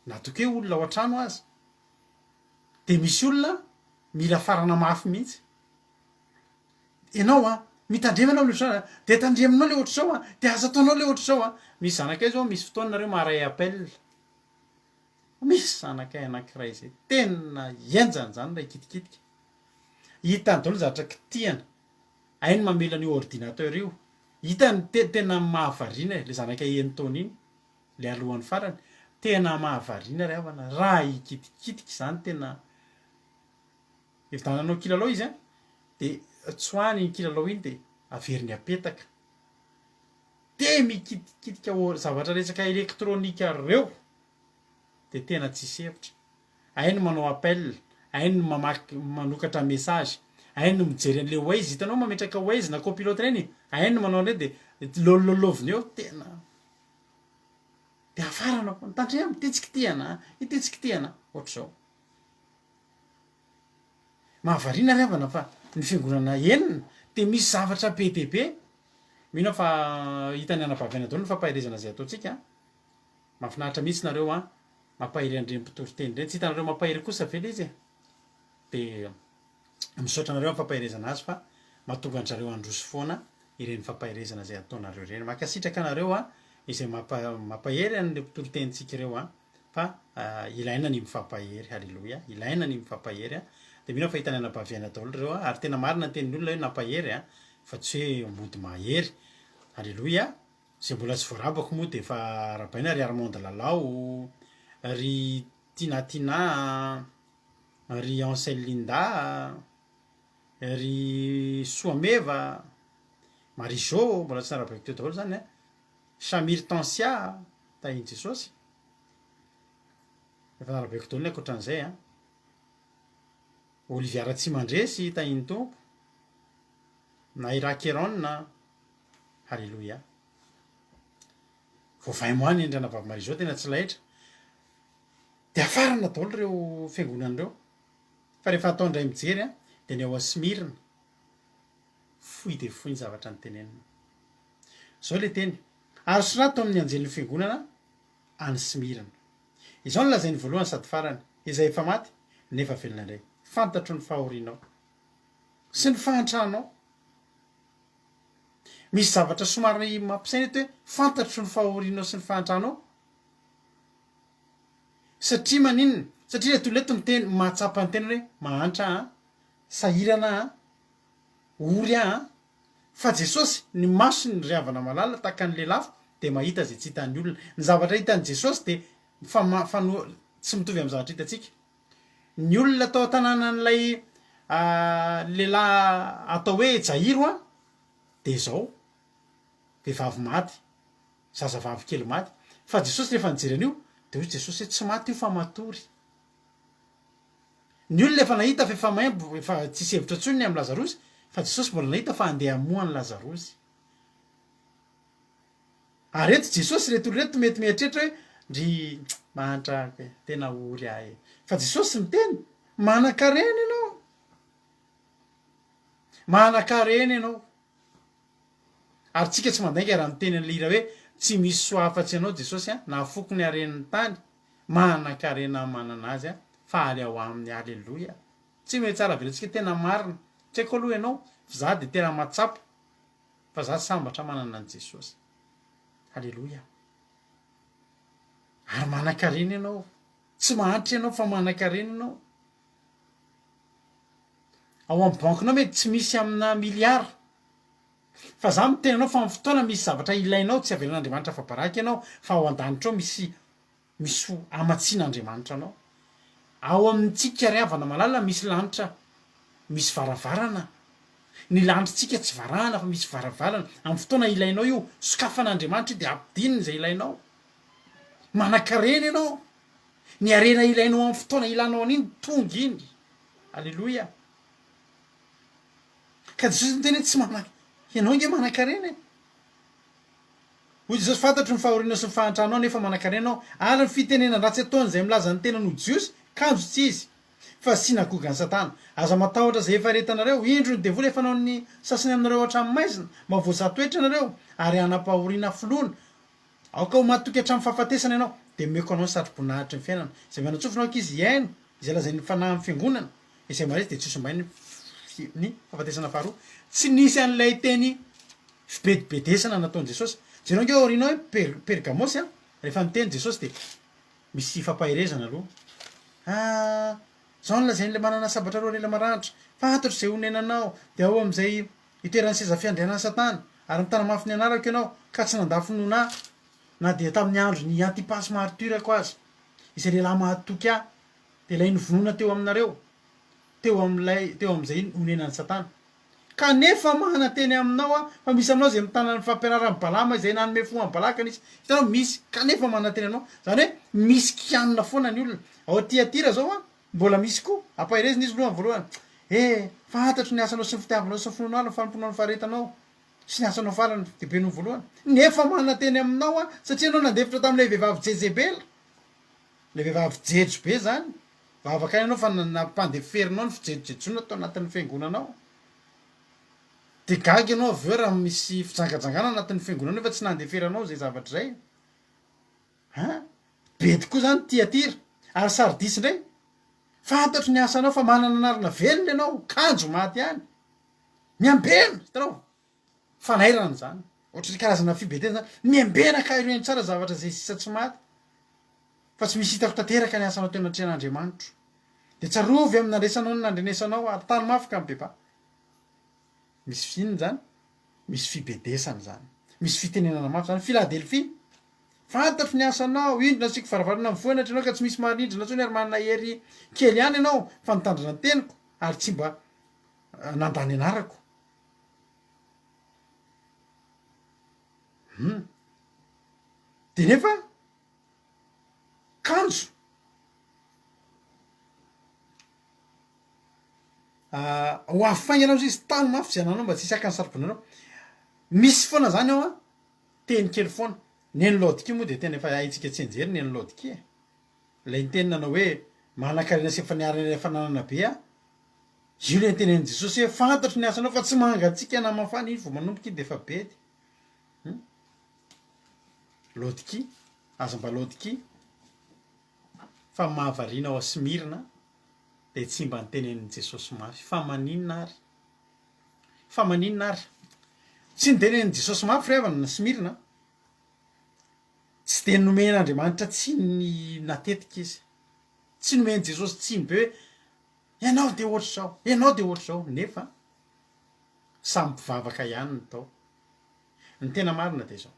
Speaker 1: na ataoko hoe olona ao an-trano aza, dia misy olona mila farana mafy mihitsy. Ianao an, mitandrema ianao amin'ilay ohatr'izao an, dia tandremonao ilay ohatr'izao an, dia aza ataonao ilay ohatr'izao an. Misy zanakay izao misy fotoana nareo maharay appel, misy zanakay anankiray izay tena henjana izany raha hikitikitika. Hitany daholo ny zavatra kitihana. Hainy mamela an'io ordinateur io. Hitany te tena mahavariana e, le zanakay enin-taona iny, le alohan'ny farany. Tena mahavariana ry havana, raha hikitikitika izany tena hividiananao kilalao izy an, dia tsoahiny iny kilalao iny dia averiny apetaka. Dia mikitikitika zavatra resaka elektronika reo dia tena tsisy hevitra. Hainy manao appel, hainy mamaky manokatra message, hainy mijery an'le waze, hitanao mametraka waze na copilote ireny, hainy manao an'ireny dia lôlôlôviny eo, tena dia hafarana koa, tandremo ity tsy kitihana, ity tsy kitihana, ohatr'izao. Mahavariana ry havana fa ny fiangonana enina dia misy zavatra be dia be, mino aho fa hitan'ny anabavy any daholo ny fampaherezana izay ataontsika, mahafinaritra mihitsy nareo an, Mampahery an'ireny mpitory teny ireny. Tsy hitanareo mampahery kosa ve le izy e? Dia misaotra anareo amin'ny fampaherezana azy fa mahatonga an-dry zareo handroso foana ireny fampaherezana izay ataonareo ireny. Mankasitraka anareo an, izay mampahery an'ireo mpitory tenintsika ireo an, fa ilaina ny mifampahery. Haleloia. Ilaina ny mifampahery an. Dia mino aho fa hitan'ny anabavy aina daholo ireo an, ary tena marina ny tenin'ny olona hoe nampahery an, fa tsy hoe mody mahery. Haleloia. Izay mbola tsy voarabako moa dia efa arahabaina ry Armande Lalao, ry Tina Tina, ry Ansel Linda, ry Soameva, Marie Jo, mbola tsy narahabaiko teo daholo izany an, Shamir Tansia, tahin'i Jesosy. Efa narahabaiko daholo ny ankoatran'izay an. Olivia Ratsimandresy, tahin'ny Tompo. Naira Keron, Haleloia. Vao vingt mois ny ranabavy Marie Jo tena tsy laitra. Dia afarana daholo ireo fiangonana ireo. Fa rehefa atao indray mijery an, dia ny ao Smyrna, fohy dia fohy ny zavatra notenenina. Izao ilay teny, Ary soraty ao amin'ny anjelin'ny fiangonana any Smyrna. Izao no lazain'ny voalohany sady farany, izay efa maty, nefa velona indray. Fantatro ny fahorianao sy ny fahantranao. Misy zavatra somary mampisaina eto hoe fantatro ny fahorianao sy ny fahantranao. Satria maninona? Satria ireto olona ireto miteny, mahatsapa ny tenany hoe mahantra aho, sahirana aho, ory aho. Fa Jesosy, ny masony ry havana malala tahaka ny lelafo dia mahita izay tsy hitan'ny olona. Ny zavatra hitan'i Jesosy dia mifamafano tsy mitovy amin'ny zavatra hitantsika. Ny olona tao an-tanànan'ilay lehilahy atao hoe Jairo an, dia izao, vehivavy maty, zazavavy kely maty. Fa Jesosy rehefa nijery an'io, dia hoy Jesosy hoe tsy maty io fa matory. Ny olona efa nahita fa efa maimbo, efa tsisy hevitra intsony ny amin'i Lazarosy, fa Jesosy mbola nahita fa handeha hamoha an'i Lazarosy. Ary eto Jesosy ireto olona ireto mety mieritreritra hoe ndry mahantra aho e, tena ory aho e. Fa Jesosy miteny, manan-karena ianao. Manan-karena ianao. Ary tsika tsy mandainga raha miteny an'ilay hira hoe tsy misy soa afa-tsy ianao Jesosy a, nahafoky ny haren'ny tany, manan-karena manana azy aho, faly ao aminy, aleloia. Tsy mety tsara avelantsika tena marina. Tsy haiko aloha ianao, fa za dia tena mahatsapa Fa za sambatra manana an'i Jesosy. Aleloia. Ary manan-karena ianao. Tsy mahantra ianao fa manan-karena ianao. Ao amin'ny bankinao mety tsy misy amina milliard. Fa za miteny anao fa amin'ny fotoana misy zavatra ilainao tsy avelan'Andriamanitra afa-baraka ianao fa ao an-danitra ao misy Misy ho hamatsian'Andriamanitra anao. Ao amintsika ry havana malala misy lanitra, misy varavarana. Ny lanitritsika tsy varahana fa misy varavarana. Amin'ny fotoana ilainao io, sokafan'Andriamanitra io dia ampidininy izay ilainao. Manankarena ianao. Ny harena ilainao amin'ny fotoana ilanao an'iny tonga iny. Aleloia. Ka Jesosy niteny hoe tsy manan, ianao ange manankarena e. Hoy Jesosy, Fantatro ny fahorianao sy ny fahantranao, nefa manankarena aho, ary ny fitenenan-dratsy ataon'izay milaza ny tenany ho Jiosy, kanjo tsy izy, fa synagogan'i Satana. Aza matahotra izay efa aretanareo, indro ny devoly efa nanao ny sasany aminareo hatramin'ny maizina, mba ho voazaha toetra ianareo, ary hanam-pahoriana hafoloana. Aoka ho matoky hatramin'ny fahafatesana ianao, dia omeko anao ny satroboninahitry ny fiainana. Izay manan-tsofina aoka izy hihaino izay lazain'ny Fanahy amin'ny fiangonana. Izay maresy dia tsy ho simbainy ny fahafatesana faharoa. Tsy nisy an'ilay teny fibedibedesana nataon'i Jesosy. Jereo ange ao aoriana ao hoe Per- Pergamosy an, rehefa niteny Jesosy dia misy fampaherezana aloha. Ah, izao no lazain'ilay manana sabatra roa lela maranitra, fantatro izay honenanao, dia ao amin'izay itoeran'ny seza fiandrianan'i Satana, ary mitana mafy ny anarako ianao, ka tsy nandà finoana ahy. Na dia tamin'ny andron'i Antipasy martyrako aza, izay lehilahy mahatoky ahy, dia ilay novonoina teo aminareo, teo amin'ilay, teo amin'izay onenan'i Satana. Kanefa manantena aminao aho fa misy aminao izay mitana ny fampianaran'i Balama izay nanome fo an'i Balaka nisy. Hitanao, misy, kanefa manantena anao. Izany hoe misy kianina foana ny olona. Ao Tyatira izao an, mbola misy koa. Ampaherezina izy aloha amin'ny voalohany. Eh, fantatro ny asanao sy ny fitiavanao sy ny finoanao ary ny fanompoanao ny faharetanao sy ny asanao farany lehibe noho ny voalohany. Nefa manantena aminao aho satria ianao nandefitra tamin'ilay vehivavy Jezebela. Ilay vehivavy jejo be izany. Vavaka ihany ianao fa nampandeferinao ny fijejojejoana tao anatin'ny fiangonana ao. Dia gaga ianao avy eo raha misy fijangajangana anatin'ny fiangonana nefa tsy nandeferanao izay zavatra izay. Hein? Be tokoa izany Tyatira. Ary Sardisy indray? Fantatro ny asanao fa manana anarana velona ianao, kanjo maty ihany. Miambena! Hitanao? Fanairana izany. Ohatran'ny karazana fibedena izany. Miambena ka ireny tsara zavatra izay sisa tsy maty. Fa tsy misy hitako tanteraka ny asanao teo anatrehan'Andriamanitro. Dia tsarovy amin'ny nandresanao ny nandrenesanao ary tano mafy ka mibebaha. Misy inona izany? Misy fibedesana izany. Misy fitenenana mafy izany. Filadelfia, Fantatro ny asanao, indro nasiako varavarana mivoha ny atrehinao ka tsy misy maharindrina intsony ary manana hery kely ihany ianao fa nitandrina ny teniko ary tsy mba nandà ny anarako. Hum. Dia nefa kanjo ho avy faingana ozy izy, tano mafy izay ananao mba tsy hisy haka ny sarobianao. Misy foana zany ao an, teny kely foana. Neny Laodikia moa dia tena efa haintsika tsianjery neny Laodikia e. Ilay niteny nanao hoe manankarena sy efa niara efa nanana be aho. Io ilay nitenenin'i Jesosy hoe fantatro ny asanao fa tsy mangatsiaka na mafana, iny vao manomboka iny dia efa bedy. Hum. Laodikia, aza mba Laodikia fa mahavariana ao Smyrna dia tsy mba nitenenin'i Jesosy mafy. Fa maninona ary? Fa maninona ary? Tsy nitenenin'i Jesosy mafy ry havana na Smyrna. Tsy dia nomen'Andriamanitra tsiny natetika izy. Tsy nomen'i Jesosy tsiny be hoe ianao dia ohatr'izao, ianao dia ohatr'izao, nefa samy mpivavaka ihany ny tao. Ny tena marina dia izao,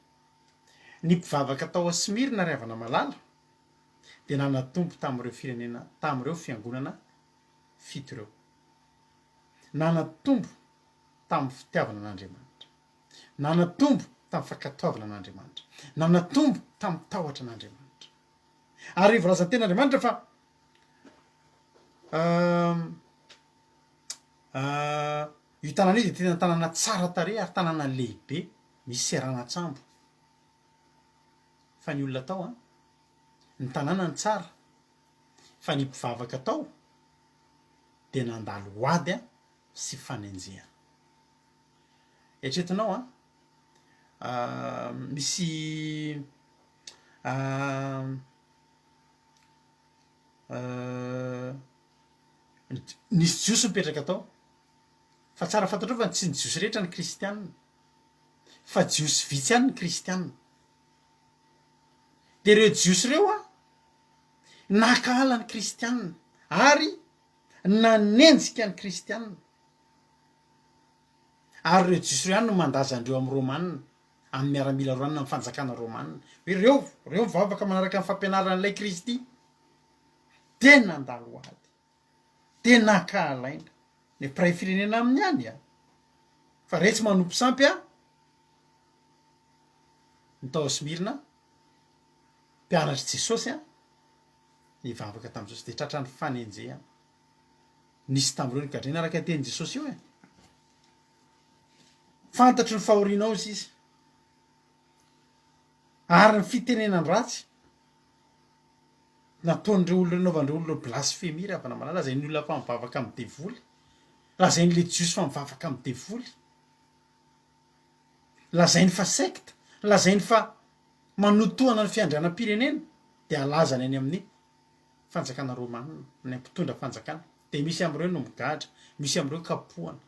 Speaker 1: ny mpivavaka tao Smyrna ry havana malala dia nanatombo tamin'ireo firenena, tamin'ireo fiangonana fito ireo. Nanatombo tamin'ny fitiavana an'Andriamanitra. Nanatombo tamin'ny fankatoavana an'Andriamanitra. Nanatombo tamin'ny tahotra an'Andriamanitra. Ary voalazan'ny tenin'Andriamanitra fa io tanàna io dia tena tanàna tsara tarehy ary tanàna lehibe, misy seranan-tsambo. Fa ny olona tao an, ny tanàna no tsara, fa ny mpivavaka tao dia nandalo ady sy fanenjehana. Eritreretinao an, misy Nisy Jiosy nipetraka tao. Fa tsara fantatrao fa tsy ny Jiosy rehetra ny kristiana. Fa Jiosy vitsy ihany ny kristiana. Dia ireo Jiosy ireo an, nankahala ny kristiana ary nanenjika ny kristiana. Ary ireo Jiosy ireo ihany no mandaza andreo amin'ny Romana, amin'ny miaramila roanina, amin'ny fanjakana romana. Hoe ireo, ireo mivavaka manaraka ny fampianaran'ilay Kristy. Dia nandalo ady. Dia nankahalaina. Ny mpiray firenena aminy ihany an. Fa retsy manompo sampy an. Ny tao Smyrna, mpianatr'i Jesosy an, nivavaka tamin'i Jesosy, dia tratran'ny fanenjehana. Nisy tamin'ireo nogadraina araka ny tenin'i Jesosy io e. Fantatro ny fahorianao hozy izy. Ary ny fitenenan-dratsy nataon'ireo olona nanaovan'ireo olona ireo blasfemia ry havana malala, lazain'ny olona fa mivavaka amin'ny devoly, lazain'ilay jiosy fa mivavaka amin'ny devoly, lazainy fa secte, lazainy fa manotohana ny fiandrianam-pirenena, dia alazany any amin'ny fanjakana romana, ny mpitondra fanjakana, dia misy amin'ireo no migadra, misy amin'ireo kapohana.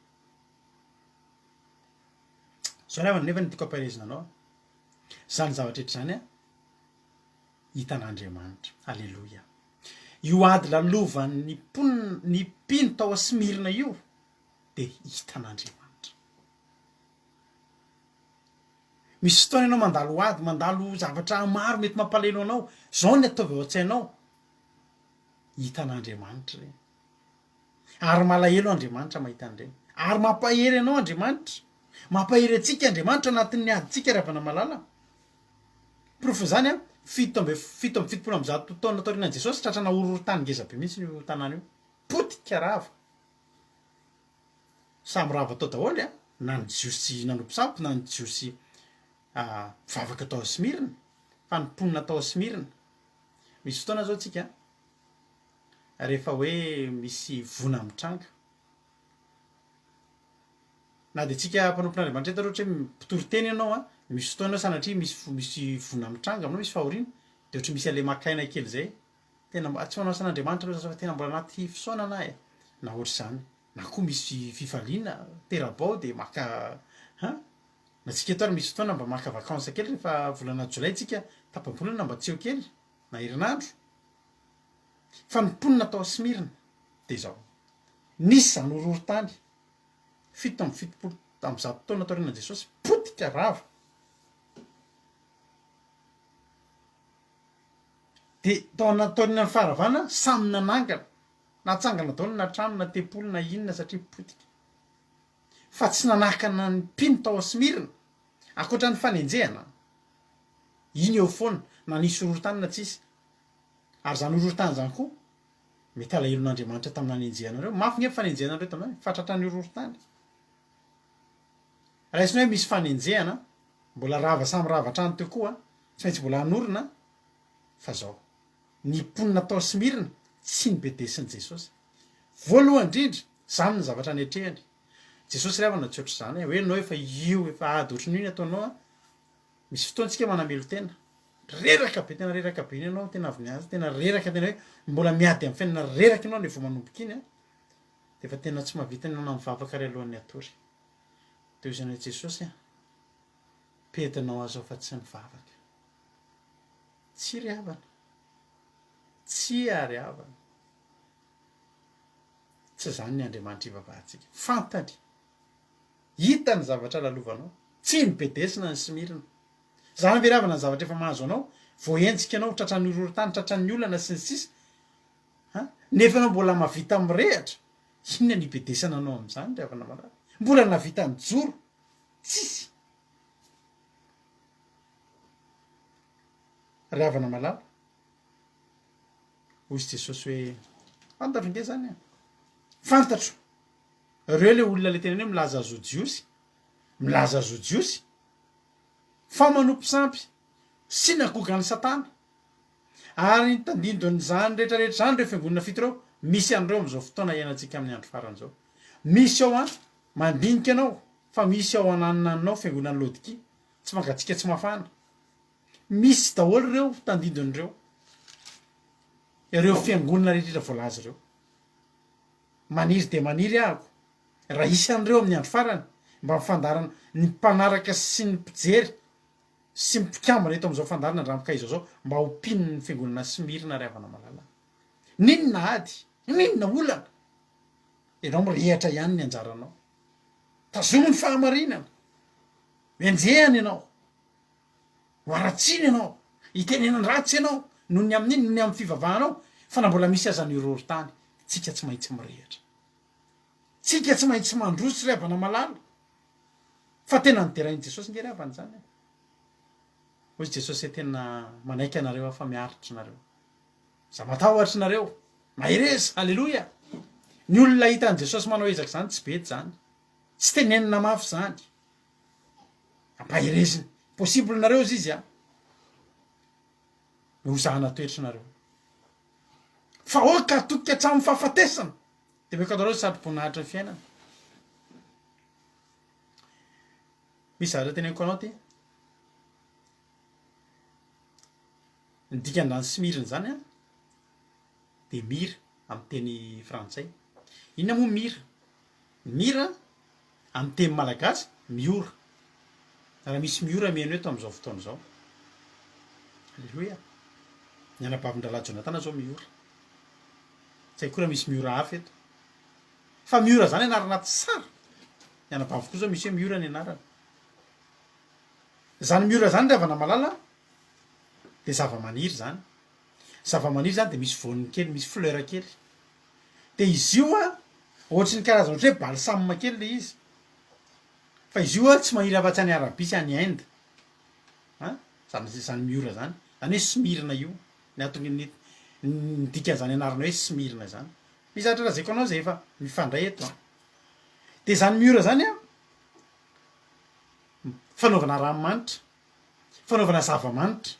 Speaker 1: Zao ry havana nefa ny tiako ampaherezina anao, zany zavatra rehetra zany an, hitan'Andriamanitra. Aleloia. Io ady lalovan'ny mponina, ny mpino tao Smyrna io dia hitan'Andriamanitra. Misy fotoana ianao mandalo ady, mandalo zavatra maro mety mampalahelo anao. Izao ny ataovy ao an-tsainao, hitan'Andriamanitra ireny. Ary malahelo Andriamanitra mahita an'ireny. Ary mampahery anao Andriamanitra. Mampahery antsika Andriamanitra anatin'ny adintsika ry havana malala. Porofon'izany an, 177 taona taorianan'i Jesosy, tratrana horohorontany ngeza be mihitsy io tanàna io. Potika, rava. Samy rava tao daholo an, na ny Jiosy nanompo sampy na ny Jiosy mpivavaka tao Smyrna, fa ny mponina tao Smyrna. Misy fotoana zao tsika rehefa hoe misy voina mitranga, na dia tsika mpanompon'Andriamanitra eto ary ohatra hoe mpitory teny ianao an, misy fotoana eo sanatria misy misy voina mitranga aminao, misy fahoriana, de ohatry misy an'le maka aina kely zay, tena mba tsy manao asan'Andriamanitra aloha za zao fa tena mbola anaty fisaonana aho e, na ohatr'izany, na koa misy fifaliana, tera-bao de maka an, na tsika eto ary misy fotoana mba maka vacances kely rehefa volana jolay tsika, tapa-bolana mba tsy eo kely, na herinandro. Fa ny mponina tao Smyrna dia izao, nisy izany horohorontany 177 taona taorianan'i Jesosy, potika, rava. Dia tao anaty taorianan'ny faharavana, samy nanangana, natsangana daholo na trano na tempoly na inona satria potika. Fa tsy nanakana ny mpino tao Smyrna, ankoatra ny fanenjehana, iny eo foana, na nisy horohorontany na tsisy. Ary izany horohorontany izany koa, mety alahelon'Andriamanitra tamin'ny nanenjehanareo. Mafy nge ny fanenjehanareo tamin'izany, fa tratran'ny horohorontany. Raisina hoe misy fanenjehana, mbola rava samy rava hatrany teo koa, tsy maintsy mbola hanorina, fa zao, ny mponina tao Smyrna tsy nobedesin'i Jesosy. Voalohany indrindra, izany ny zavatra netrehany. Jesosy ry havana tsy ohatr'izany e, hoe ianao efa io, efa ady ohatran'io ny ataonao an, misy fotoana tsika manamelo-tena, Reraka be tena reraka be iny ianao tena avy niasa tena reraka tena hoe mbola miady amin'ny fiainana reraka ianao le vao manomboka iny a de efa tena tsy mahavita ianao na mivavaka ary alohan'ny hatory de hoy izany hoe Jesosy a pedinao aho zao fa tsy mivavaka tsia ry havana tsia ry havana tsy zany ny Andriamanitra ivavahantsika fantany hita ny zavatra lalovanao tsy nibedesina ny simirina Zany ve ry havana ny zavatra efa mahazo anao? Voahenjika ianao, tratran'ny horohorontany, tratran'ny olana sy ny sisa an! Nefa ianao mbola mahavita mirehatra, inona no ibedesana anao amin'izany ry havana malala? Mbola nahavita nijoro? Tsisy! Ry havana malala, hoy izy Jesosy hoe, fantatro nge zany an! Fantatro! Ireo le olona le teneno hoe milaza azy ho Jiosy, milaza azy ho Jiosy, Fa manompo sampy, synagogan'i Satana. Ary ny tandindon'izany rehetra rehetra izany, ireo fiangonana fito ireo, misy an'ireo amin'izao fotoana iainantsika amin'ny andro farany izao. Misy ao an, mandinika anao, fa misy ao ananonanonao fiangonan'i Laodikia, tsy mangatsiaka tsy mafana. Misy daholo ireo tandindon'ireo, ireo fiangonana rehetra voalaza ireo. Maniry dia maniry ahako raha hisy an'ireo amin'ny andro farany mba mifandaharana ny mpanaraka sy ny mpijery sy ny mpikambana eto amin'izao fandaharana Andramboka izao izao mba ho mpino ny fiangonana Smyrna ry havana malala. N'inona ady, n'inona olana, ianao mirehatra ihany ny anjaranao. Tazomy ny fahamarinana. Enjehana ianao. Ho haratsiana ianao. Hitenenan-dratsy ianao noho ny amin'inona? Noho ny amin'ny fivavahanao. Fa na mbola misy aza ny horohorontany, tsika tsy maintsy mirehatra. Tsika tsy maintsy mandroso ry havana malala. Fa tena noderain'i Jesosy nge ry havana izany e. Hoy Jesosy hoe tena manaiky anareo aho fa miaritra nareo. Za matahotra nareo. Mahereza! Aleloia! Ny olona hitan'i Jesosy manao ezaka izany tsy bedy izany. Tsy tenenina mafy izany. Ampaherezina. Possible nareo izy izy a. Hozahana toetra nareo. Fa aoka hatoky hatramin'ny fahafatesana. Dia omeko anareo ny satroboninahitry ny fiainana. Misy zavatra teneniko anao ty. Ny dikan'izany smirina izany an, dia mira amin'ny teny frantsay. Inona moa mira? Mira amin'ny teny malagasy, miora. Raha misy miora mihaino eto amin'izao fotoana izao. Aleloia. Ny anabavin-drahalahy Jonatana izao miora. Tsy haiko koa raha misy Miora hafa eto. Fa Miora zany anarana tsara. Ny anabaviko koa zao misy hoe Miora ny anarany. Izany miora izany ry havana malala dia zava-maniry izany. Zava-maniry izany dia misy voany kely, misy fleur kely. Dia izy io an, ohatry ny karazana ohatry hoe balsam kely ilay izy. Fa izy io an tsy maniry afa-tsy any Arabia sy any Inde. An, izany izany miora izany. Izany hoe smirna io. Ny antony ny ny dikan'izany anarana hoe smirna izany. Misy zavatra lazaiko anao izay efa mifandray eto an. Dia izany miora izany an, fanaovana ranomanitra, fanaovana zava-manitra.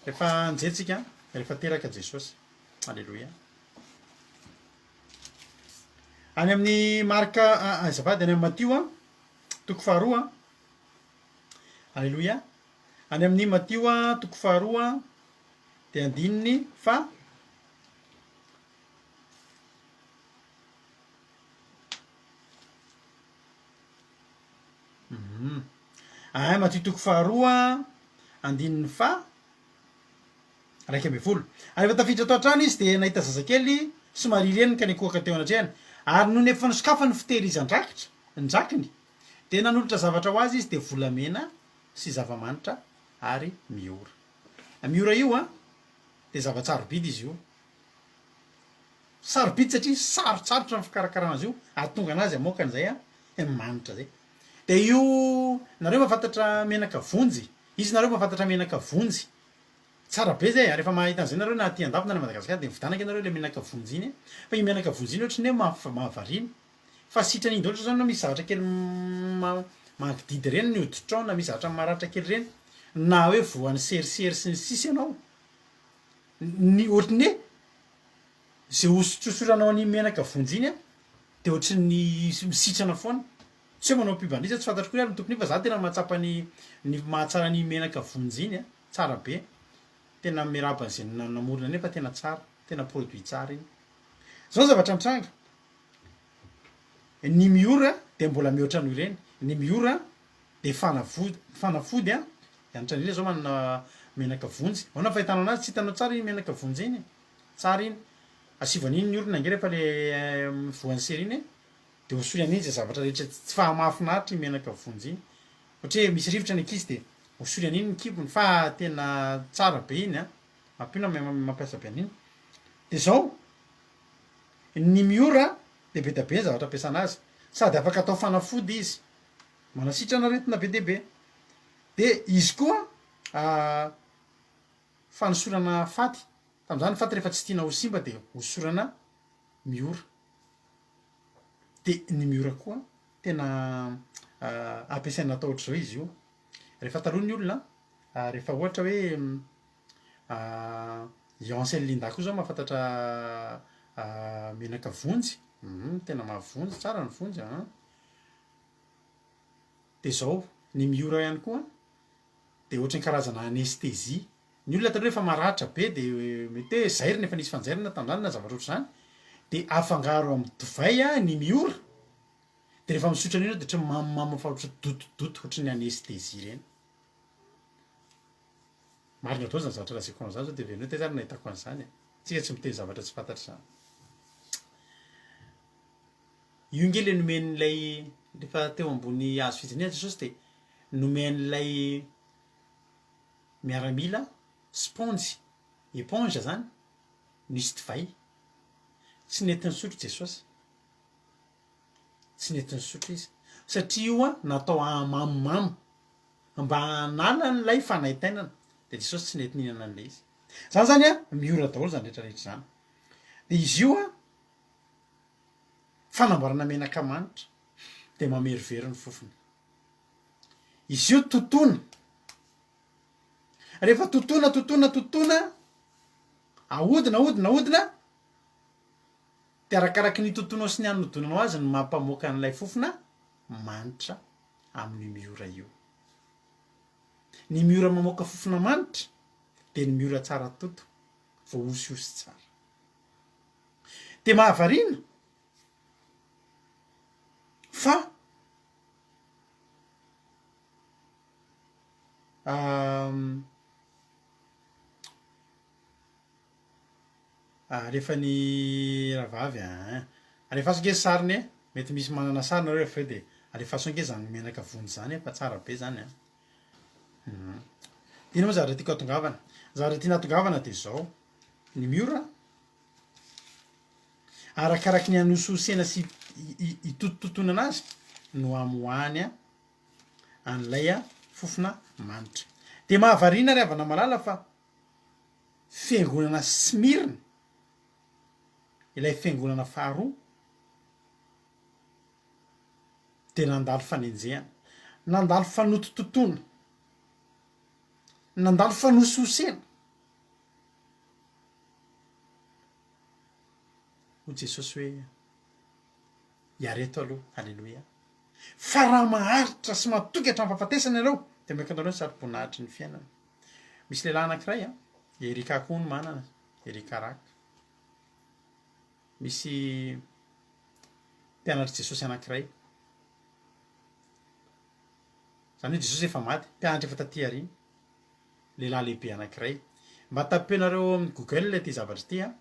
Speaker 1: Rehefa nijery tsika, rehefa teraka Jesosy. Aleloia. Any amin'ny Marka, azafady, any amin'ny Matio an, toko faharoa an. Aleloia. Any amin'ny Matio an, toko faharoa dia andininy fa Ay, Matio toko faharoa, andininy faha 11. Ary rehefa tafiditra tao an-trano izy dia nahita zazakely sy Maria reniny ka nikohaka teo anatrehany. Ary nony efa nosokafany ny fitehirizan-drakitra, ny-drakiny, dia nanolotra zavatra ho azy izy, dia volamena sy zava-manitra ary miora. Miora io an, dia zava-tsarobidy izy io. Sarobidy satria sarotsarotra ny fikarakarana azy io ahatonga anazy hamoaka an'izay manitra zay. De io nareo mahafantatra menaka vonjy, izy nareo mahafantatra menaka vonjy, tsara be zay a, rehefa mahita an'izay nareo na aty andafy na any Madagasikara de mividianaka nareo le menaka vonjy iny fa io menaka vonjy iny ohatry ny hoe mahavariana fa sitrana iny daholo ohatra zao enao misy zavatra kely mangididy reny ny hoditrao na misy zavatra maratra kely reny na hoe voan'ny serisery sy ny sisa ianao ny ohatry ny hoe Ze hosotrosoranao an'iny menaka vonjy iny an, de ohatry ny misitrana foana. Tsy hoe manao pub an'iza, tsy fantatro koa ary ny tompony iny fa za tena mahatsapa ny ny mahatsara an'iny menaka vonjy iny an, tsara be. Tena miarahaba an'izay namorona an'iny fa tena tsara, tena produit tsara iny. Zao ny zavatra mitranga, ny miora dia mbola mihoatra noho ireny, ny miora dia fanavody, fanafody an, Hanitra indrindra zao manana menaka vonjy, ahoana ny fahitanao anazy, tsy hitanao tsara iny menaka vonjy iny? Tsara iny. Asivo an'iny ny orona ange rehefa le voan'ny sery iny e, de hosory an'iny zay zavatra rehetra tsy fa mahafinaritra iny menaka vonjy iny. Ohatra hoe misy rivotra ny ankizy de hosory an'iny ny kibony fa tena tsara be iny an, mampino aho mampiasa be an'iny. De zao, ny miora de be dia be ny zavatra ampiasana azy, sady afaka atao fanafody izy, manasitrana aretina be dia be. De izy koa fanosorana faty, tamin'izany ny faty rehefa tsy tiana ho simba dia hosorana miora, dia ny miora koa tena ampiasaina atao ohatr'izao izy io, rehefa taloha ny olona rehefa ohatra hoe i Ansel Linda koa zao mahafantatra menaka vonjy, tena mahavonjy, tsara ny vonjy an, dia zao ny miora ihany koa dia ohatran'ny karazana anesthésie. Ny olona taloha rehefa maratra be dia mety hoe zairina efa nisy fanjairana tamin'izany na zavatra ohatr'izany dia afangaro amin'ny divay ny miora dia rehefa misotro an'io ianao dia ohatran'ny mamomamo fa ohatran'ny dotodoto ohatran'ny anesthésie ireny. Marina daholo izany zavatra lazaiko anao izany sao dia heverina hoe taiza ary no nahitako an'izany e. Tsika tsy miteny zavatra tsy fantatra izany. Io nge le nomen'ilay rehefa teo ambony hazo fijaliana Jesosy dia nomen'ilay miaramila sponjy, éponge zany, nisy divay. Tsy nety nisotro Jesosy. Tsy nety nisotro izy. Satria io an natao hahamamomamo mba hanala an'ilay fanaintainana. Dia Jesosy tsy nety nihinana an'ilay izy. Zany zany an miora daholo zany rehetra rehetra zany. Dia izy io an Fanamboarana menaka manitra dia mamerovero ny fofony. Izy io totoina. Rehefa totoina, totoina, totoina, ahodina, ahodina, ahodina, dia arakaraky ny itotoinao sy ny anodonanao azy no mampamoaka an'ilay fofona manitra amin'io miora io. Ny miora mamoaka fofona manitra dia ny miora tsara toto, voahosihosy tsara. Dia mahavariana fa alefan'ny rahavavy an! Alefaso ange ny sariny e! Mety misy manana sary nareo rehefa avy eo dia alefaso ange izany menaka vonjy izany e, fa tsara be izany an. Hum. Inona moa zavatra tiako hatongavana? Ny zavatra tiana hatongavana dia izao, ny miora arakaraky ny hanosihosena sy hitotototonana azy no hamoahany an'ilay fofona manitra. Dia mahavariana ry havana malala fa fiangonana Smyrna, ilay fiangonana faharoa, dia nandalo fanenjehana, nandalo fanotototoana, nandalo fanosihosena. Hoy Jesosy hoe, Iareto aloha, Aleloia. Fa raha maharitra sy matoky hatramin'ny fahafatesana ianareo, dia omeko anareo ny satroboninahitry ny fiainana. Misy lehilahy anankiray, Erika koa no manana, Erika Rak. Misy mpianatr'i Jesosy anankiray. Izany hoe Jesosy efa maty, mpianatra efa taty aoriana. Lehilahy lehibe anankiray. Mba tapenareo ao amin'ny Google ity zavatra ity an,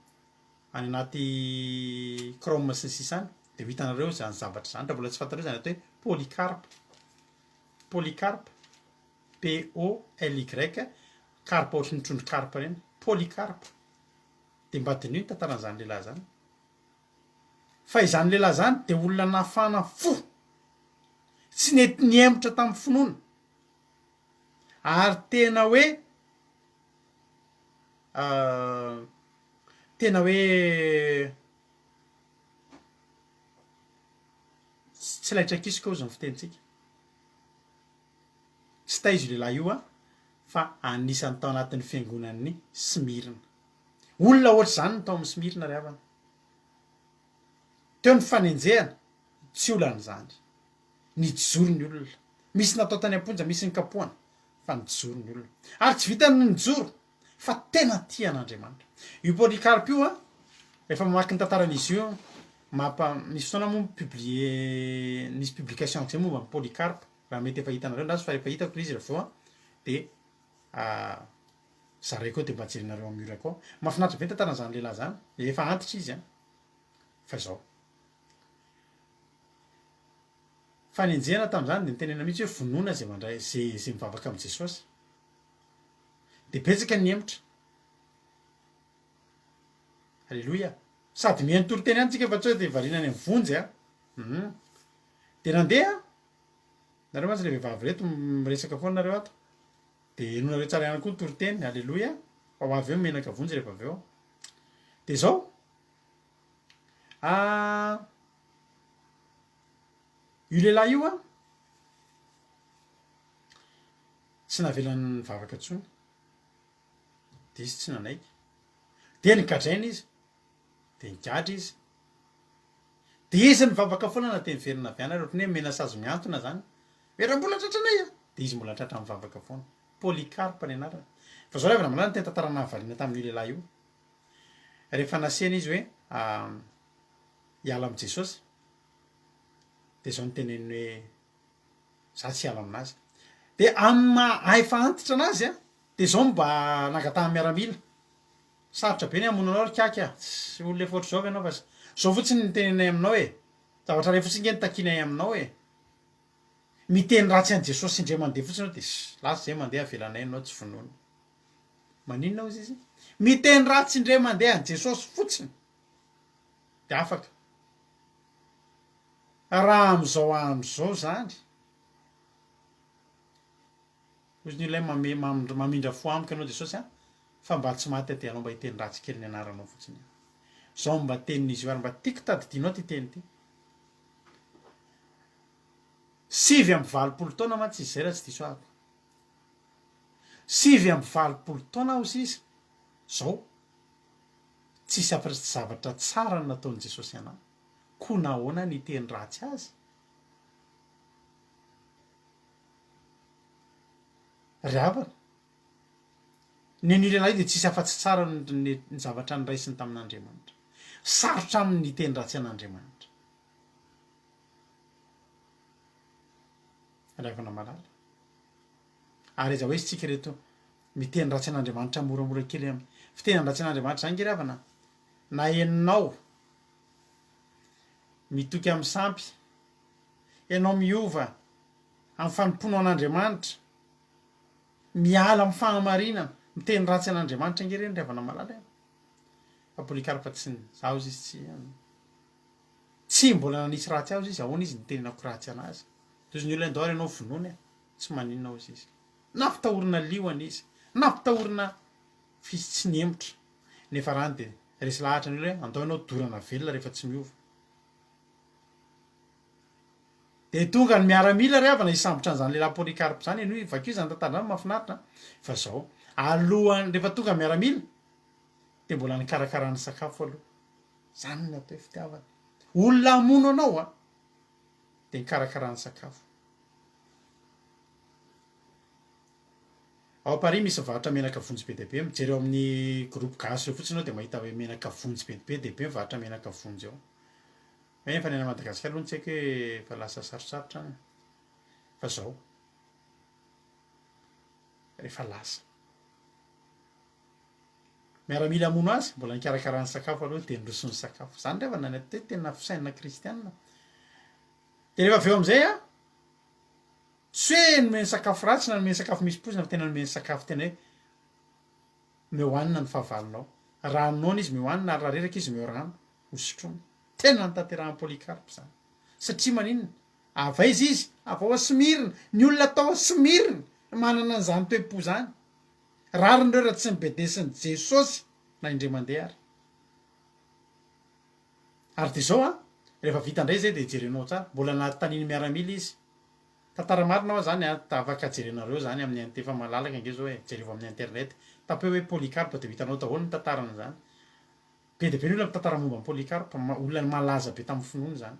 Speaker 1: any anaty Chrome sy ny sisa any, dia ho hitanareo izany zavatra izany. Raha mbola tsy fantatrareo izany atao hoe Polycarpe. Polycarpe, P-O-L-Y, carpe ohatry ny trondro carpe ireny, Polycarpe. Dia mba diniho ny tantaran'izany lehilahy izany. Fa izany lehilahy izany dia olona nafana fo, tsy nety nihemotra tamin'ny finoana, ary tena hoe tena hoe tsy laitra kisoka hozy ny fitenintsika. Tsy taiza io lehilahy io fa anisan'ny tao anatin'ny fiangonan'ny Smyrna. Olona ohatr'izany no tao amin'ny Smyrna ry havana. Teo ny fanenjehana, tsy olana izany. Nijoro ny olona. Misy natao tany am-ponja, misy nikapohana, fa nijoro ny olona. Ary tsy vitan'ny nijoro, fa tena tia an'Andriamanitra. Io Polycarpe io an, rehefa mamaky ny tantaran'izy io, mampa, nisy fotoana moa mi-publier, nisy publication zay momba an'i Polycarpe, raha mety efa hitanareo andraso fa efa hitako ilay izy avy eo an, dia zaraiko eo dia mba jerenareo amin'ny mur ko. Mahafinaritra be ny tantaran'izany lehilahy izany, efa antitra izy an, fa izao. Fanenjehana tamin'izany dia nitenenana mihitsy hoe vonoina izay mandray, izay izay mivavaka amin'i Jesosy. Dia betsaka ny nihemotra. Aleloia. Sady mihaino toriteny ihany tsika fa tsy hoe dia variana any amin'ny vonjy a. Hum. Dia nandeha, nareo mantsy ilay vehivavy ireto miresaka foana nareo ato. Dia henoinareo tsara ihany koa ny toriteny. Aleloia. Fa ho avy eo ny menaka vonjy rehefa avy eo. Dia izao. Ah, io lehilahy io an, tsy navelany nivavaka intsony. Dia izy tsy nanaiky. Dia nogadraina izy. Dia nigadra izy. Dia izy nivavaka foana na dia niverina avy any ary ohatran'ny hoe omena sazy mihantona izany. Hoe raha mbola tratranay an! Dia izy mbola tratra mivavaka foana. Polycarpe ny anarany. Fa izao ry havana malala ny tena tantara nahavariana tamin'io lehilahy io. Rehefa nasehina izy hoe hiala amin'i Jesosy, dia izao no teneniny hoe, za tsy hiala aminazy. Dia amin'ny maha efa antitra anazy an, dia izao no mba nangatahan'ny miaramila, sarotra be ny hamono anao ry kaky a, tsy olona efa ohatr'izao ve ianao fa izao fotsiny no tenenay aminao e, zavatra iray fotsiny nge no takianay aminao e, miteny ratsy an'i Jesosy indray mandeha fotsiny ianao dia lasa izay mandeha avelanay ianao tsy vonoina. Maninona hozy izy? Miteny ratsy indray mandeha an'i Jesosy fotsiny dia afaka. Raha amin'izao andro izao izany, hozy ny olona hoe mame, mamindra fo amiko ianao Jesosy an, fa mba tsy maty aho dia anao mba hiteny ratsy kely ny anaranao fotsiny aho. Izao mba tenin'izy io ary mba tiako tadidianao ity teny ity. 89 taona mantsy izy izay raha tsy diso ahako. 89 taona aho sisa zao, tsisy afa-tsy zavatra tsara no nataon'i Jesosy anah, koa nahoana ny hiteny ratsy azy? Ry havana, ny an'io lehilahy io dia tsisy afa-tsy tsara ny zavatra noraisiny tamin'Andriamanitra. Sarotra aminy ny hiteny ratsy an'Andriamanitra. Ry havana malala. Ary aiza ho aiza tsika ireto miteny ratsy an'Andriamanitra moramora kely am fitenenana ratsy an'Andriamanitra zany nge ry havana na henonao. Mitoky amin'ny sampy. Ianao miova amin'ny fanompoanao an'Andriamanitra. Miala amin'ny fahamarinana. Miteny ratsy an'Andriamanitra ange ireny ry havana malala e. Fa Polycarpe tsy nizaha ozy izy tsy tsy mbola nanisy ratsy ahy ozy izy, ahoana izy nitenenako ratsy anazy. Toy ny olona ndao ary ianao vonoina e. Tsy maninona ozy izy. Nampitahorina liona izy. Nampitahorina f'izy tsy nihemotra. Nefa rany dia resy lahatra ny olona hoe andao ianao dorana velona rehefa tsy miova. Dia tonga ny miaramila ry havana hisambotra an'izany lehilahy Polycarpe izany, henoy, vakio izany tantara izany mahafinaritra an! Fa izao, alohan'ny, rehefa tonga ny miaramila dia mbola nikarakara ny sakafo aloha. Izany no atao hoe fitiavana. Olona hamono anao an! Dia nikarakara ny sakafo. Ao Paris misy mivarotra menaka vonjy be dia be, mijery ao amin'ny groupe gasy eo fotsiny ianao dia mahita hoe menaka vonjy be be dia be mivarotra menaka vonjy ao. Hoe efa ny any Madagasikara aloha no tsy haiko hoe efa lasa sarotsarotra any fa zao rehefa lasa miaramila hamono azy mbola nikarakara ny sakafo aloha dia niroso ny sakafo. Zany ry havana ny atao hoe tena fisainana kristianina. Dia rehefa avy eo amin'izay an, Tsy hoe nomeny sakafo ratsy na nomeny sakafo misy poizina fa tena nomeny sakafo tena hoe omeo hanina ny fahavalonao. Raha noana izy omeo hanina ary raha reraka izy omeo rano ho sotroiny. Tena notanterahan'i Polycarpe izany. Satria maninona? Avy aiza izy? Avy ao Smyrna. Ny olona tao Smyrna manana an'izany toe-po izany. Rariny ireo raha tsy nobedesin'i Jesosy na indray mandeha ary. Ary dia izao an, rehefa vita indray izay dia jerenao tsara, mbola nanontanian'ny miaramila izy. Tantara marina hoa zany an, afaka jerenareo zany amin'ny int efa malalaka ange zao e, jerevo amin'ny internet, tapeo hoe Polycarpe dia ho hitanao daholo ny tantaran'izany. Be dia be ny olona mitantara momba an'i Polycarpe, olona malaza be tamin'ny finoana izany.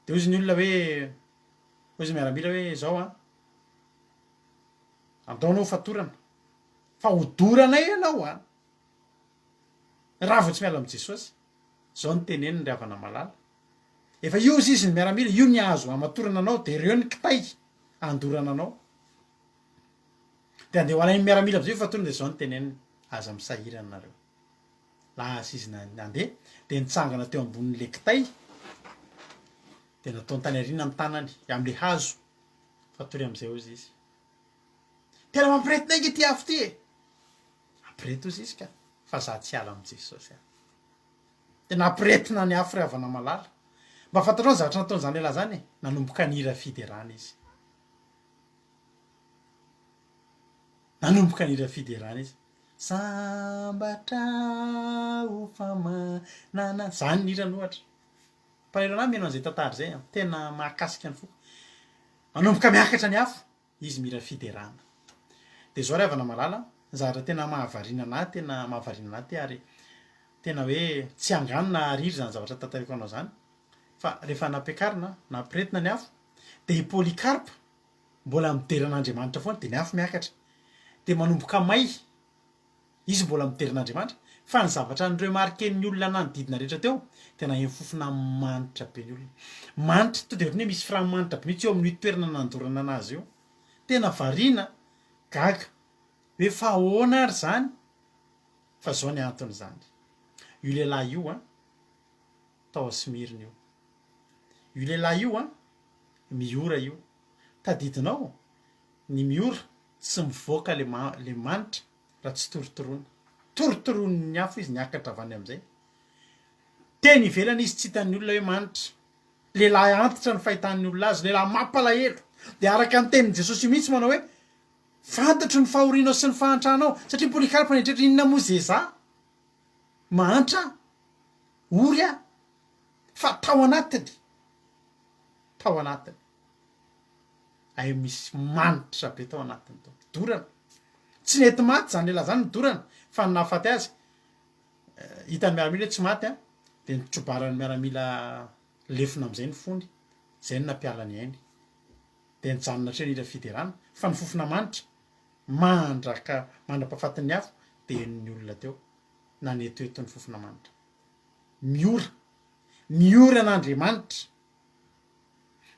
Speaker 1: Dia hozy ny olona hoe, hozy ny miaramila hoe izao an, andao anao ho fatorana, fa hodoranay ianao an! Raha vao tsy miala amin'i Jesosy. Izao no teneniny ry havana malala. Efa io ozy izy ny miaramila, io ny hazo hamatorana anao, dia ireo ny kitay handorana anao. Dia andeha ho alain'ny miaramila amin'izay io fatorana dia izao no teneniny, aza misahirana nareo. Lasa izy nandeha, dia nitsangana teo ambonin'ilay kitay, dia nataony tany aoriana ny tanany, amin'ilay hazo, fatory amin'izay ozy izy. Tena mampiretina ange ity afo ity e! Ampireto ozy izy ka, fa za tsy hiala amin'i Jesosy aho. Dia nampiretina ny afo ry havana malala. Mba fantatrao ny zavatra nataon'izany lehilahy izany e? Nanomboka nihira fiderana izy. Nanomboka nihira fiderana izy. Sambatra aho fa manana. Izany ny hirany ohatra. Mpalahelo anah mihaino an'izay tantara izay an. Tena mahakasika ny foko. Manomboka miakatra ny afo. Izy mihira fiderana. Dia izao ry havana malala, ny zavatra tena mahavariana anah, tena mahavariana anah ty ary tena hoe tsy angano na hariry izany zavatra tantaraiko anao izany, fa rehefa nampiakarina, nampiretina ny afo, dia i Polycarpe mbola midera an'Andriamanitra foana, dia ny afo miakatra, dia manomboka may, Izy mbola midera an'Andriamanitra, fa ny zavatra ni-remarquer-n'ny olona nanodidina rehetra teo dia naheno fofona manitra be ny olona. Manitra, to dia ohatran'ny hoe misy fira manitra be mihitsy eo amin'io toerana nandorana anazy io. Tena variana, gaga, hoe fa ahoana ary izany? Fa izao ny anton'izany. Io lehilahy io an, tao Smyrna io. Io lehilahy io an, miora io. Tadidinao? Ny miora tsy mivoaka le le manitra raha tsy torotoroina. Torotoroin'ny afo izy niakatra avy any amin'izay. Teny ivelany izy tsy hitan'ny olona hoe manitra. Lehilahy antitra ny fahitan'ny olona azy, lehilahy mampalahelo. Dia araka ny tenin'i Jesosy io mihitsy manao hoe, fantatro ny fahorianao sy ny fahantranao. Satria Polycarpe nieritreritra inona moa ze za? Mahantra aho, ory aho. Fa tao anatiny, tao anatiny. Hay misy manitra be tao anatiny tao. Dorana. Tsy nety maty zany lehilahy zany nodorana fa ny nahafaty azy, hitan'ny miaramila hoe tsy maty an, dia nitrobaran'ny miaramila lefona amin'izay ny fony, zay no nampiala ny ainy. Dia nijanona hatreo ny hira fiderana fa ny fofona manitra mandraka mandra-pahafatin'ny afo dia henon'ny olona teo nanetoeto ny fofona manitra. Miora. Miora an'Andriamanitra.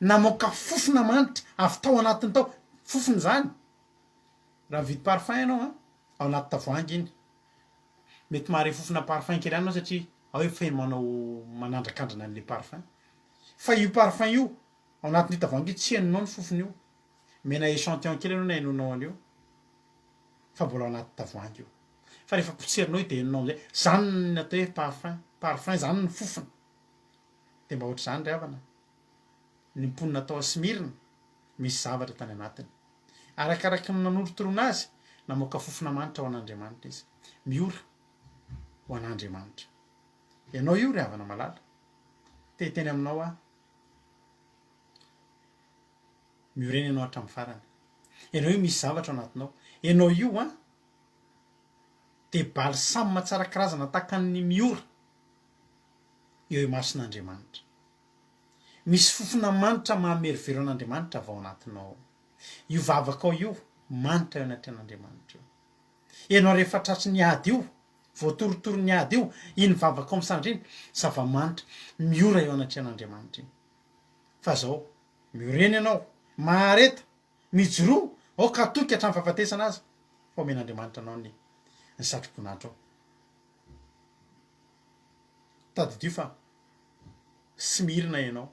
Speaker 1: Namoaka fofona manitra avy tao anatiny tao. Fofona izany. Raha mividy parfum ianao an, ao anaty tavoahangy iny. Mety mahare fofona parfum kely ihany ianao satria. Ao efa manao manandrakandrana an'le parfum. Fa io parfum io, ao anatin'io tavoahangy io tsy henonao ny fofony io. Omena échantillon kely ianao nahenoanao an'io. Fa mbola ao anaty tavoahangy io. Fa rehefa potserinao io dia henonao amizay. Zany ny atao hoe parfum. Parfum zany ny fofony. Dia mba ohatr'izany ry havana. Ny mponina tao Smyrna, misy zavatra tany anatiny. Arakaraky ny nanorotoroana azy, namoaka fofona manitra ho an'Andriamanitra izy. Miora ho an'Andriamanitra. Ianao io ry havana malala, te hiteny aminao aho, miorena ianao hatramin'ny farany. Ianao io misy zavatra ao anatinao. Ianao io an, dia balsam tsara karazana tahaka ny miora eo imason'Andriamanitra. Misy fofona manitra mahamerovero an'Andriamanitra avy ao anatinao ao. Io vavakao io, manitra eo anatrehan'Andriamanitra io. Ianao rehefa tratry ny ady io, voatorotoro ny ady io, iny vavakao misandratra iny, zava-manitra miora eo anatrehan'Andriamanitra iny. Fa zao, miorena ianao, mahareta, mijoroa, aoka hatoky hatramin'ny fahafatesana aza, fa omen'Andriamanitra anao ny ny satroboninahitra ao. Tadidio fa Smyrna ianao,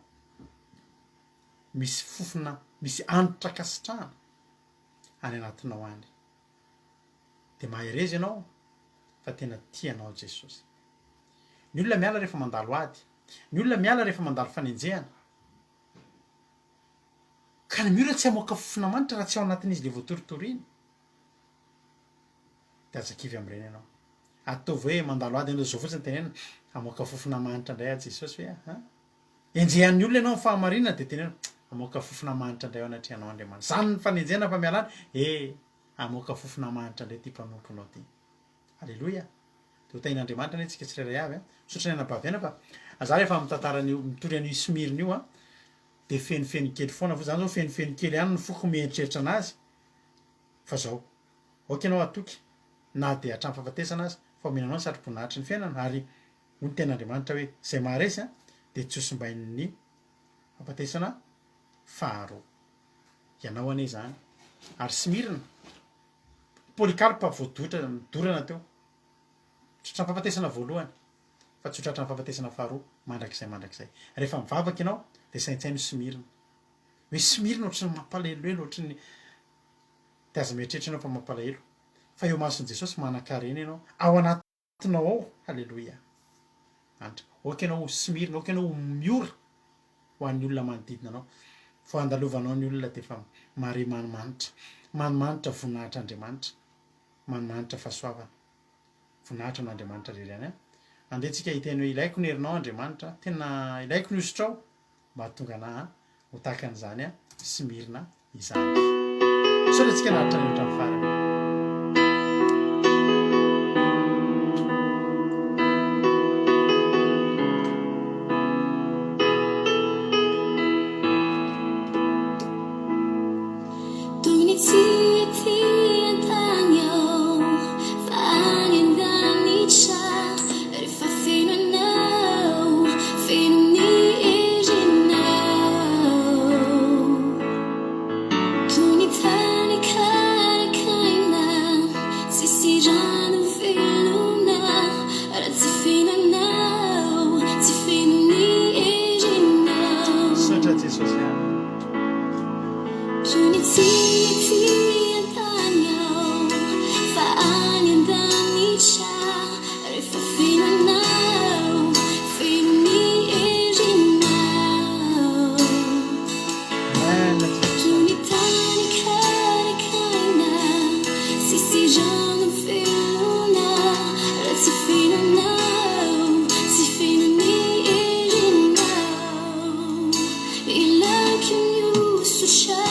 Speaker 1: misy fofona, misy hanitra ankasitrahana any anatinao any. Dia mahereza ianao fa tena tia anao Jesosy. Ny olona miala rehefa mandalo ady, ny olona miala rehefa mandalo fanenjehana. Ka ny miora tsy hamoaka fofona manitra raha tsy ao anatin'izy le voatoritory iny. Dia aza kivy amin'ireny ianao. Ataovy hoe mandalo ady ianao dia izao fotsiny tenenina, hamoaka fofona manitra indray aho Jesosy ve a? Enjehan'ny olona ianao amin'ny fahamarinana dia teneno, hamoaka fofona manitra indray ao anatrehanao Andriamanitra. Izany ny fanenjehana fa mialà any, eh, hamoaka fofona manitra indray ity mpanomponao ity. Aleloia. Dia ho tahin'Andriamanitra anie tsika tsirairay avy a. Misaotra ny anabavy aina fa za rehefa mitantara an'io, mitory an'io Smyrna io a, dia fenofeno kely foana fo, zany zao fenofeno kely ihany ny foko mieritreritra anazy fa zao. Aoka ianao hatoky na dia hatramin'ny fahafatesana aza fa omena anao ny satroboninahitry ny fiainana ary hoy ny tenin'Andriamanitra hoe izay maharesy dia tsy ho simbain'ny fahafatesana faharoa. Ianao anie izany. Ary Smyrna, Polycarpe voadotra nodorana teo. Tratran'ny fahafatesana voalohany fa tsy ho tratran'ny fahafatesana faharoa mandrakizay mandrakizay. Rehefa mivavaka ianao dia saintsaino Smyrna. Hoe Smyrna ohatran'ny mampalahelohelo ohatran'ny Dia aza mieritreritra ianao fa mampalahelo fa eo imason'i Jesosy manankarena ianao ao anatinao ao haleloia Andr. Aoka ianao ho smirna aoka ianao ho miora ho an'ny olona manodidina anao vao andalovanao ny olona dia efa mahare manimanitra manimanitra voninahitr'Andriamanitra manimanitra fahasoavana voninahitra an'Andriamanitra irery ihany an andeha tsika hiteny hoe ilaiko ny herinao Andriamanitra tena ilaiko ny hosotrao mba hahatonga anah ho tahaka an'izany Smyrna izany. Misaotra antsika naharitra ny hatramin'ny farany.
Speaker 3: Toy ny tsy ety an-tany aho fa any an-danitra Rehefa feno anao, feno ny herinao. Toy ny tany karakaina, tsisy rano velona raha tsy feno anao, tsy feno ny herinao.
Speaker 1: Misaotra Jesosy a.
Speaker 3: Toy ny tsy ety an-tany aho fa any an-danitra. Rehefa feno anao, feno ny herinao. Toy ny tany karakaina, tsisy rano velona raha tsy feno anao, tsy feno ny herinao. Ilaiko ny hosotrao.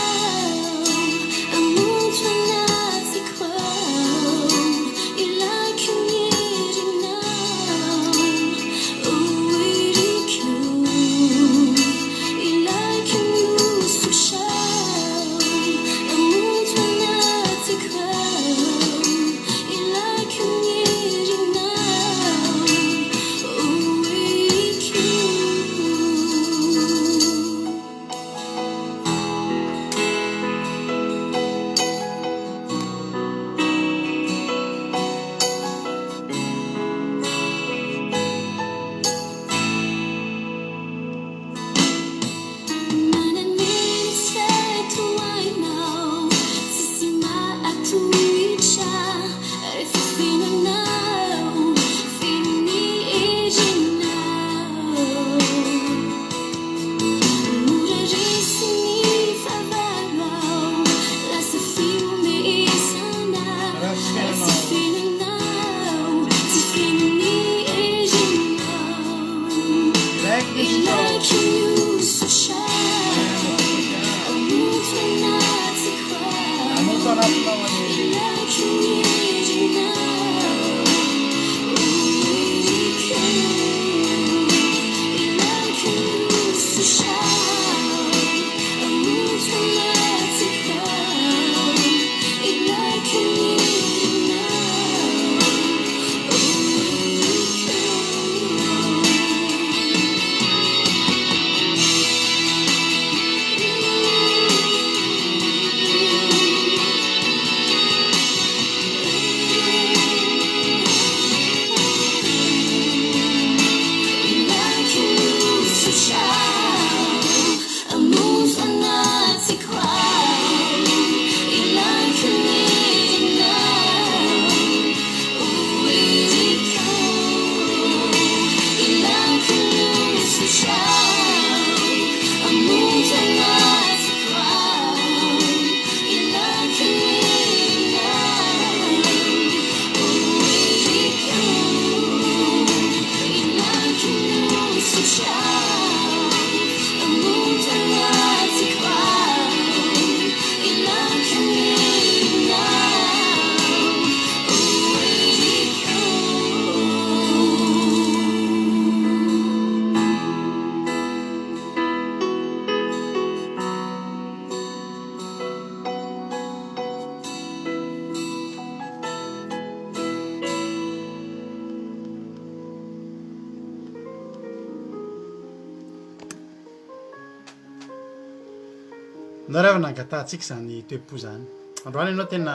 Speaker 1: Anao ry havana angatahantsika izany toe-po izany. Androany ianao tena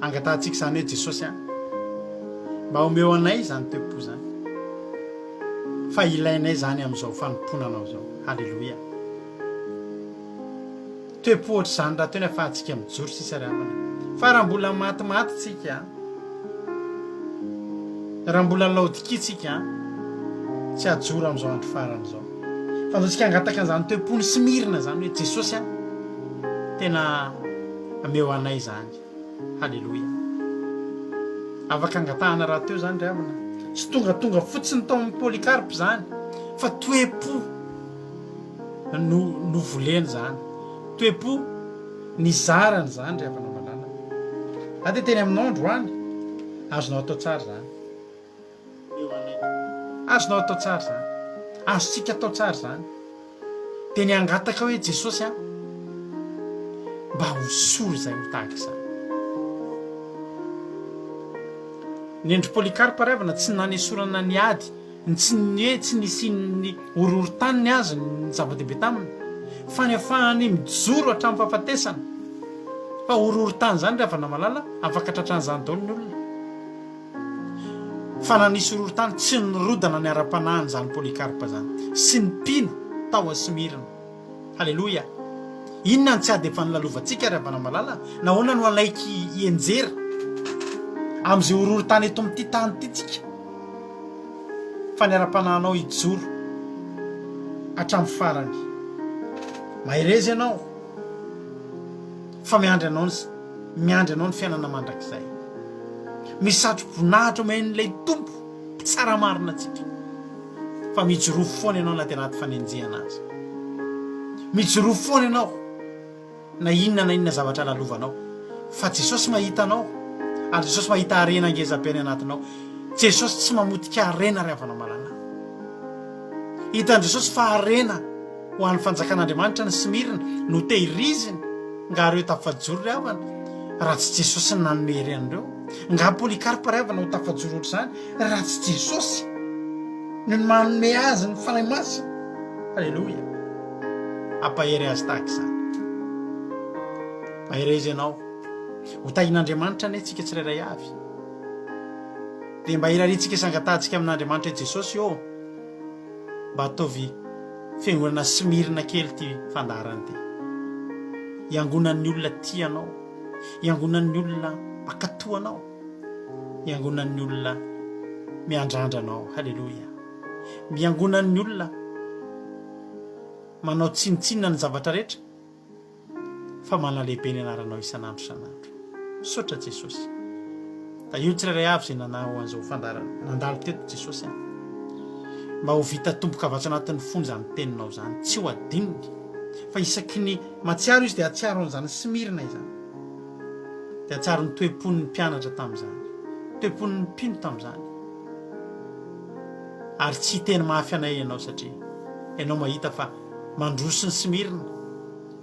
Speaker 1: angatahantsika izany hoe Jesosy an, mba omeo anay izany toe-po izany. Fa ilainay izany amin'izao fanompoana anao izao. Haleloia. Toe-po ohatr'izany rahateo ny afahantsika mijoro sisa ry havana. Fa raha mbola matimaty tsika, raha mbola Laodikia tsika, tsy hajoro amin'izao andro farany izao. Fa andao tsika hangataka an'izany toe-pon'i Smyrna izany hoe Jesosy a, tena ameo anay izany. Haleloia. Afaka angatahana rahateo izany ry havana. Tsy tongatonga fotsiny tao amin'i Polycarpe izany, fa toe-po. no novoleny izany. Toe-po nizarany izany ry havana malala. Za dia teny aminao androany, azonao atao tsara izany. Azonao atao tsara izany. Azontsika atao tsara izany. Dia ny hangataka hoe Jesosy a, mba hosory izay ho tahaka izany. Ny endri'i Polycarpe ry havana tsy nanesorana ny ady Ny tsy ny hoe tsy nisian'ny horohorontany ny azy ny zava-dehibe taminy fa ny afahany mijoro hatramin'ny fahafatesana. Fa horohorontany izany ry havana malala, afaka tratran'izany daholo ny olona. Fa na nisy horohorontany tsy nirodana ny ara-panahin'izany Polycarpe izany sy ny mpino tao Smyrna. Haleloia! Inona no tsy ady efa nolalovantsika ry havana malala? Nahoana no hanaiky hianjera amin'izay horohorontany eto amin'ity tany ity tsika? Fa ny ara-panahinao hijoro hatramin'ny farany. Mahereza ianao fa miandry anao ny miandry anao ny fiainana mandrakizay. Misy satro-boninahitra omen'ilay Tompo mpitsara marina antsika. Fa mijoroa foana ianao na dia anaty fanenjehana aza. Mijoroa foana ianao na inona na inona zavatra lalovanao. Fa Jesosy mahita anao ary Jesosy mahita harena ngeza be any anatinao. Jesosy tsy mamotika harena ry havana malala. Hitan'i Jesosy fa harena ho an'ny fanjakan'Andriamanitra ny Smyrna no tehiriziny. Nga ireo tafajoro ry havana raha tsy Jesosy no nanome hery an'ireo? Nga Polycarpe ry havana ho tafajoro ohatr'izany raha tsy Jesosy no manome azy ny Fanahy Masina? Aleloia! Ampahery azy tahaka izany. Mahereza ianao. Ho tahian'Andriamanitra anie tsika tsirairay avy. Dia mba irariantsika sy angatahantsika amin'Andriamanitra hoe Jesosy ô, mba ataovy fiangonana Smyrna kely ity fandaharana ity. Iangonan'ny olona tia anao, iangonan'ny olona mankatò anao, iangonan'ny olona miandrandra anao. Haleloia. Miangonan'ny olona manao tsinontsinona ny zavatra rehetra. fa manalehibe ny anaranao isan'andro isan'andro. Misaotra Jesosy. Tahio ny tsirairay avy izay nanao an'izao fandaharana nandalo teto Jesosy a. Mba ho vita tombokavatso anatin'ny fony izany teninao izany, tsy ho adinony. Fa isaky ny mahatsiaro izy dia hahatsiaro an'izany Smyrna izany. Dia hahatsiaro ny toe-pon'ny mpianatra tamin'izany. Toe-pon'ny mpino tamin'izany. Ary tsy hiteny mafy anay ianao satria ianao mahita fa Mandroso ny Smyrna.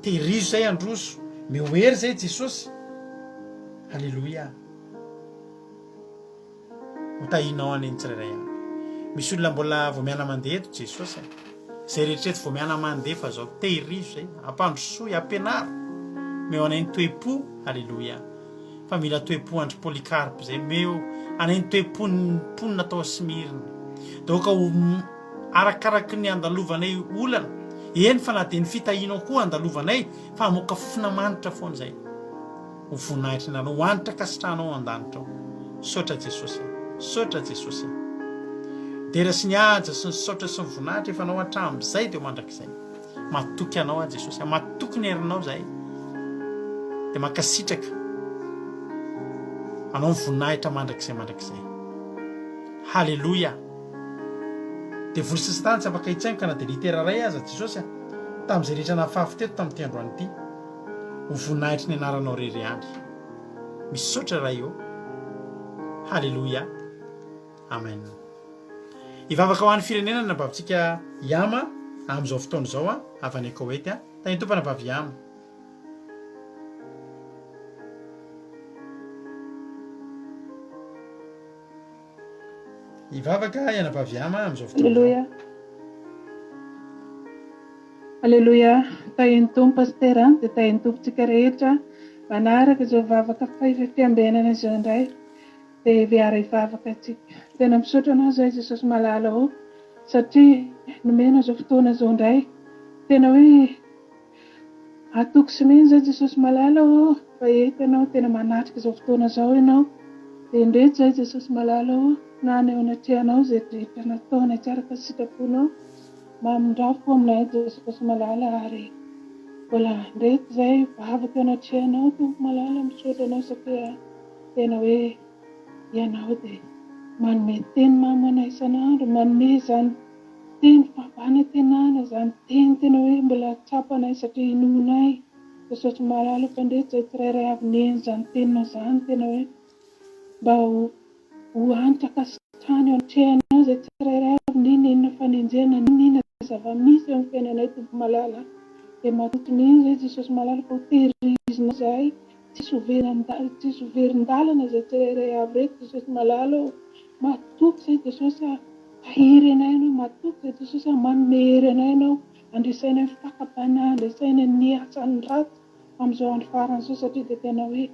Speaker 1: Tehirizo zay handroso. Meo hery zay Jesosy. Haleloia. Ho tahinao anie ny tsirairay avy. Misy olona mbola vao miana-mandeha eto Jesosy a. Zay rehetra eto vao miana-mandeha fa zao tehirizo zay. Ampandrosoy, ampianaro. Meo anay ny toe-po. Haleloia. Fa mila toe-po andry Polycarpe zay. Meo anay ny toe-pon'ny mponina tao Smyrna. Donc ho Arakaraky ny andalovanay olana, eny fa na dia ny fitahianao koa andalovanay fa hamoaka fofona manitra foana izay. Ho voninahitry ny anaranao, ho hanitra ankasitrahanao ao an-danitra ao. Misaotra Jesosy a! Misaotra Jesosy a! Dera sy ny haja sy ny saotra sy ny voninahitra efa anao hatramin'izay dia ho mandrakizay. Matoky anao aho Jesosy a! Matoky ny herinao izahay. Dia mankasitraka anao ny voninahitra mandrakizay mandrakizay. Haleloia! Devoly sy Satana tsy afaka hitsaingoka na dia litera iray aza Jesosy a! Tamin'izay rehetra nafafy teto tamin'ity androany ity. Ho voninahitry ny anaranao irery ihany. Misaotra Ray ô! Haleloia! Amen. Hivavaka ho an'ny firenena ny anabavintsika Yama amin'izao fotoana izao a, avy any Koety a. Tahin'ny Tompo anabavy Yama. Hivavaka i anabavy Yama amin'izao fotoana izao.
Speaker 2: Aleloia.
Speaker 5: Aleloia, tahin'ny Tompo Pasitera an, dia tahin'ny Tompo tsika rehetra manaraka izao vavaka fiambenana izao indray dia hiara hivavaka tsika. Tena misaotra anao zahay Jesosy malala ô satria nomena izao fotoana izao indray. Tena hoe Hatoky sy mino zay Jesosy malala ô fa eto ianao tena manatrika izao fotoana izao ianao dia indreto zay Jesosy malala ô na ny eo anatrehanao izay rehetra nataonay tsy araka ny sitraponao mamindrà fo aminay Jesosy malala ary mbola indreto zay vavaka eo anatrehanao Tompo malala misaotra anao satria tena hoe ianao dia manome teny mamy ho anay isan'andro manome izany Teny fampanantenana izany teny tena hoe mbola tsapanay satria inoanay Jesosy mahalala fa ndreto izay tsirairay avy niheno izany teninao izany tena hoe mba ho ho hanitra ankasitrahana eo anatrehanao izay tsirairay avy n'inona fanenjehana n'inona zava-misy eo amin'ny fiainanay Tompo malala dia matoky mihitsy izay Jesosy malala fa ho tehirizinao izahay tsisy ho very tsisy ho verin-dalana izay tsirairay avy ireto Jesosy malala ô matoky izay Jesosy a Tahiry anay Ianao, matoky izay Jesosy a, manome hery anay Ianao, andresainay ny fakam-panahy, andresainay ny asan'ny ratsy amin'izao andro farany izao satria dia tena hoe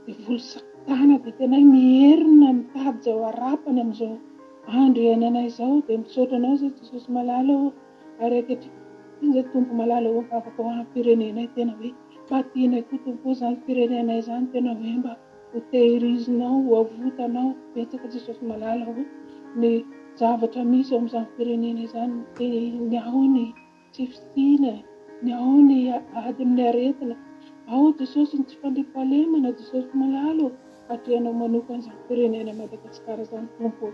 Speaker 5: devoly satana dia tena hoe miherina mitady izay ho harapany amin'izao andro iainanay izao dia misaotra Anao izay Jesosy malala ô, ary ankehitriny izay Tompo malala ô mivavaka ho an'ny firenenay tena hoe mba tianay koa Tompo ô izany firenenay izany tena hoe mba Ho tehirizinao, ho avotanao, betsaka Jesosy malala o, ny zavatra misy ao amin'izany firenena izany, ny ao ny tsy fisiana, ny ao ny ady amin'ny aretina, ao Jesosy ny tsy fandriampahalemana Jesosy malala o, atrehanao manokana izany firenena Madagasikara izany Tompo o,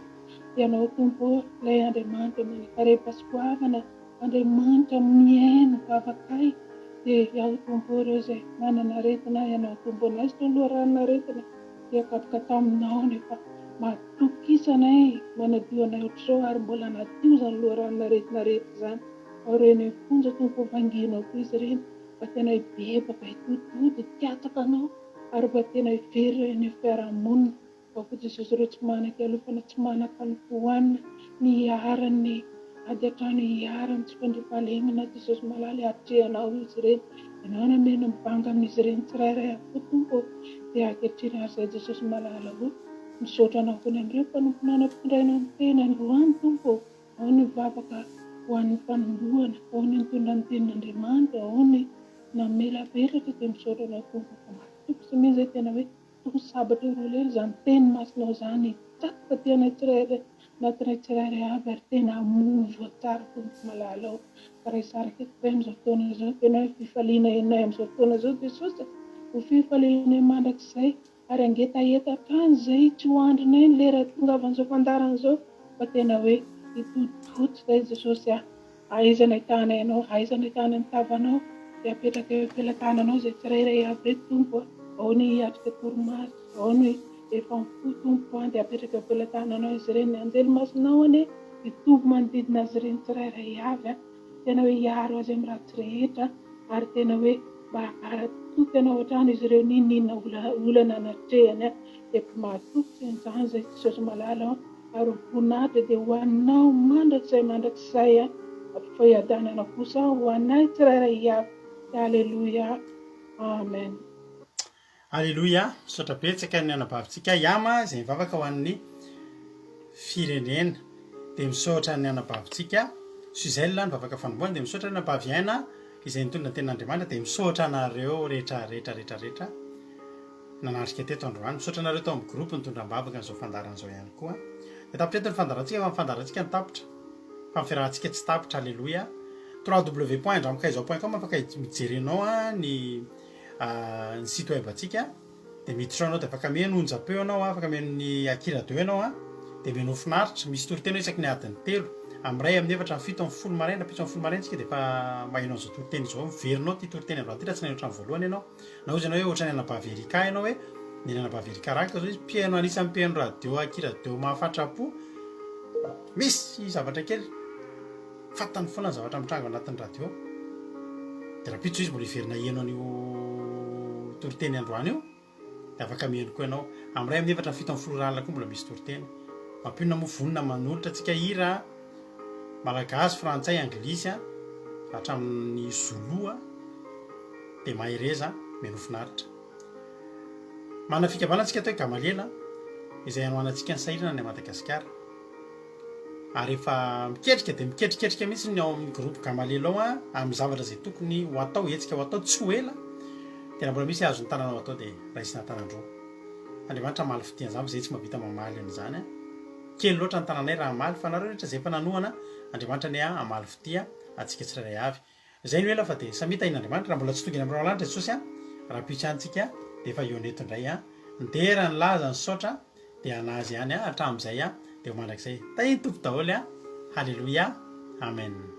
Speaker 5: Ianao Tompo o, ilay Andriamanitra manan-karem-pahasoavana, Andriamanitra mihaino vavakay dia Ianao Tompo ô ireo izay manana aretina Ianao Tompo anaisotra ny loharanon'aretina dia kapoka taminao nefa matokisa anay manadio anay ohatr'izao ary mbola anadio izany loharanon'aretina rehetra izany ao ireny fonja Tompo ô vanginao koa izy ireny mba tena hibebaka hitoditody hikatsaka anao ary mba tena hiverina eny amin'ny fiarahamonina Ao koa Jesosy ireo tsy manan-kialofana tsy manan-kanompo hohanina, ny iharan'ny ady an-trano, iharan'ny tsy fandriampahalemana, Jesosy malala hiatrehanao izy ireny, Ianao no hameno ny banga amin'izy ireny tsirairay avokoa Tompo ô, dia ankehitriny ary izay Jesosy malala ô, misaotra Anao koa ny amin'ireo mpanomponao nampitondrainao ny teny androany Tompo ô, ao ny vavaka ho an'ny fanombohana, ao ny nitondra ny tenin'Andriamanitra, ao ny namelabelatra dia misaotra Anao Tompo fa mahatoky sy mino izay tena hoe Toa sabatra roa lela izany teny masinao izany hitsatoka aty anay tsirairay anatinay tsirairay avy ary tena hamovo tsara Tompo malala ô. Ka raha hisaraka eto ve amin'izao fotoana izao tena hoe fifaliana henonay amin'izao fotoana izao Jesosy a! Ho fifalianay mandrakizay ary hangetaheta hatrany izay tsy ho andrinay ny lera hahatongavan'izao fandaharana izao fa tena hoe hitoditody izay Jesosy a! Aiza no ahitana ianao, aiza no ahitana ny tavanao, dia apetraka eo am-pelatananao izay tsirairay avy ireto Tompo a, ao ny hiatrika torimaso, ao ny efa mifoha Tompo a, dia apetraka eo am-pelatananao izy ireny, ny anjely masinao anie hitoby manodidina azy ireny tsirairay avy a, tena hoe hiaro azy amin'ny ratsy rehetra ary tena hoe mba hatoky anao hatrany izy ireo n'inon'inona olana anatrehany a, dia mahatoky tsy an'izany izay Jesosy malala a. Ary ho voninahitra dia ho anao mandrakizay mandrakizay a Fiadanana kosa ho anay tsirairay avy Aleloia Amen.
Speaker 1: Aleloia, misaotra betsaka ny anabavintsika Yama izay mivavaka ho an'ny firenena. Dia misaotra ny anabavintsika Suzelle nivavaka fanombohana, dia misaotra ny anabavy Aina izay nitondra ny tenin'Andriamanitra, dia misaotra anareo rehetra rehetra rehetra rehetra. nanatrika teto androany. Misaotra anareo tao amin'ny groupe nitondra am-bavaka an'izao fandaharana izao ihany koa. Dia tapitra eto ny fandaharantsika fa ny fandaharantsika no tapitra fa ny fiarahantsika tsy tapitra. Aleloia. www point andramokaiza point com afaka mijerenao ny ny site web antsika dia miditra ao ianao dia afaka mihaino onjam-peo ianao, afaka mihaino ny Akira 2 ianao dia mihaino finaritra. Misy toriteny isaky ny adiny telo, amin'ny iray, amin'ny efatra, amin'ny fito, amin'ny folo maraina, rahampitso amin'ny folo maraina isika dia efa maheno an'izao toriteny izao. Miverina ao ity toriteny androany ity raha tsy naheno hatramin'ny voalohany ianao. Na hozy ianao hoe ohatran'ny anabavy Erika ianao hoe, ny anabavy Erika Rank zao izy mpihaino anisan'ny mpihaino radio aky radio mahafatra-po, misy zavatra kely fantany foana ny zavatra mitranga ao anatin'ny radio, dia rahampitso izy mbola hiverina hiheno an'io toriteny androany io, dia afaka miheno koa ianao. Amin'ny iray amin'ny efatra amin'ny 17 ora alina koa mbola misy toriteny. Mampionona moa vonona manolotra antsika hira malagasy, frantsay, anglisy an. Hatramin'ny Zulu dia mahereza, mihainoa finaritra. Manana fikambanana antsika atao hoe Gamaliela izay hanohanantsika ny sahirana any Madagasikara. Ary efa miketrika dia miketriketrika mihitsy ny ao amin'ny groupe Gamaliela ao amin'ny zavatra izay tokony ho atao, hetsika ho atao tsy ho ela. Dia raha mbola misy azon'ny tananao atao dia raisina an-tanan-droa. Andriamanitra hamaly fitia an'izany fa izay tsy mahavita mamaly an'izany. Kely loatra ny tananay raha hamaly fa nareo rehetra izay efa nanohana, Andriamanitra anie hamaly fitia antsika tsirairay avy. Izay no ela fa dia samia tahin'Andriamanitra, raha mbola tsy tonga eny amin'ny rahona lanitra Jesosy an, rahampitso ihany tsika dia efa hihaona eto indray an, ny dera, ny laza, ny saotra dia an'Azy ihany an, hatramin'izay an, dia ho mandrakizay. Tahin'ny Tompo daholo an, Haleloia, Amen.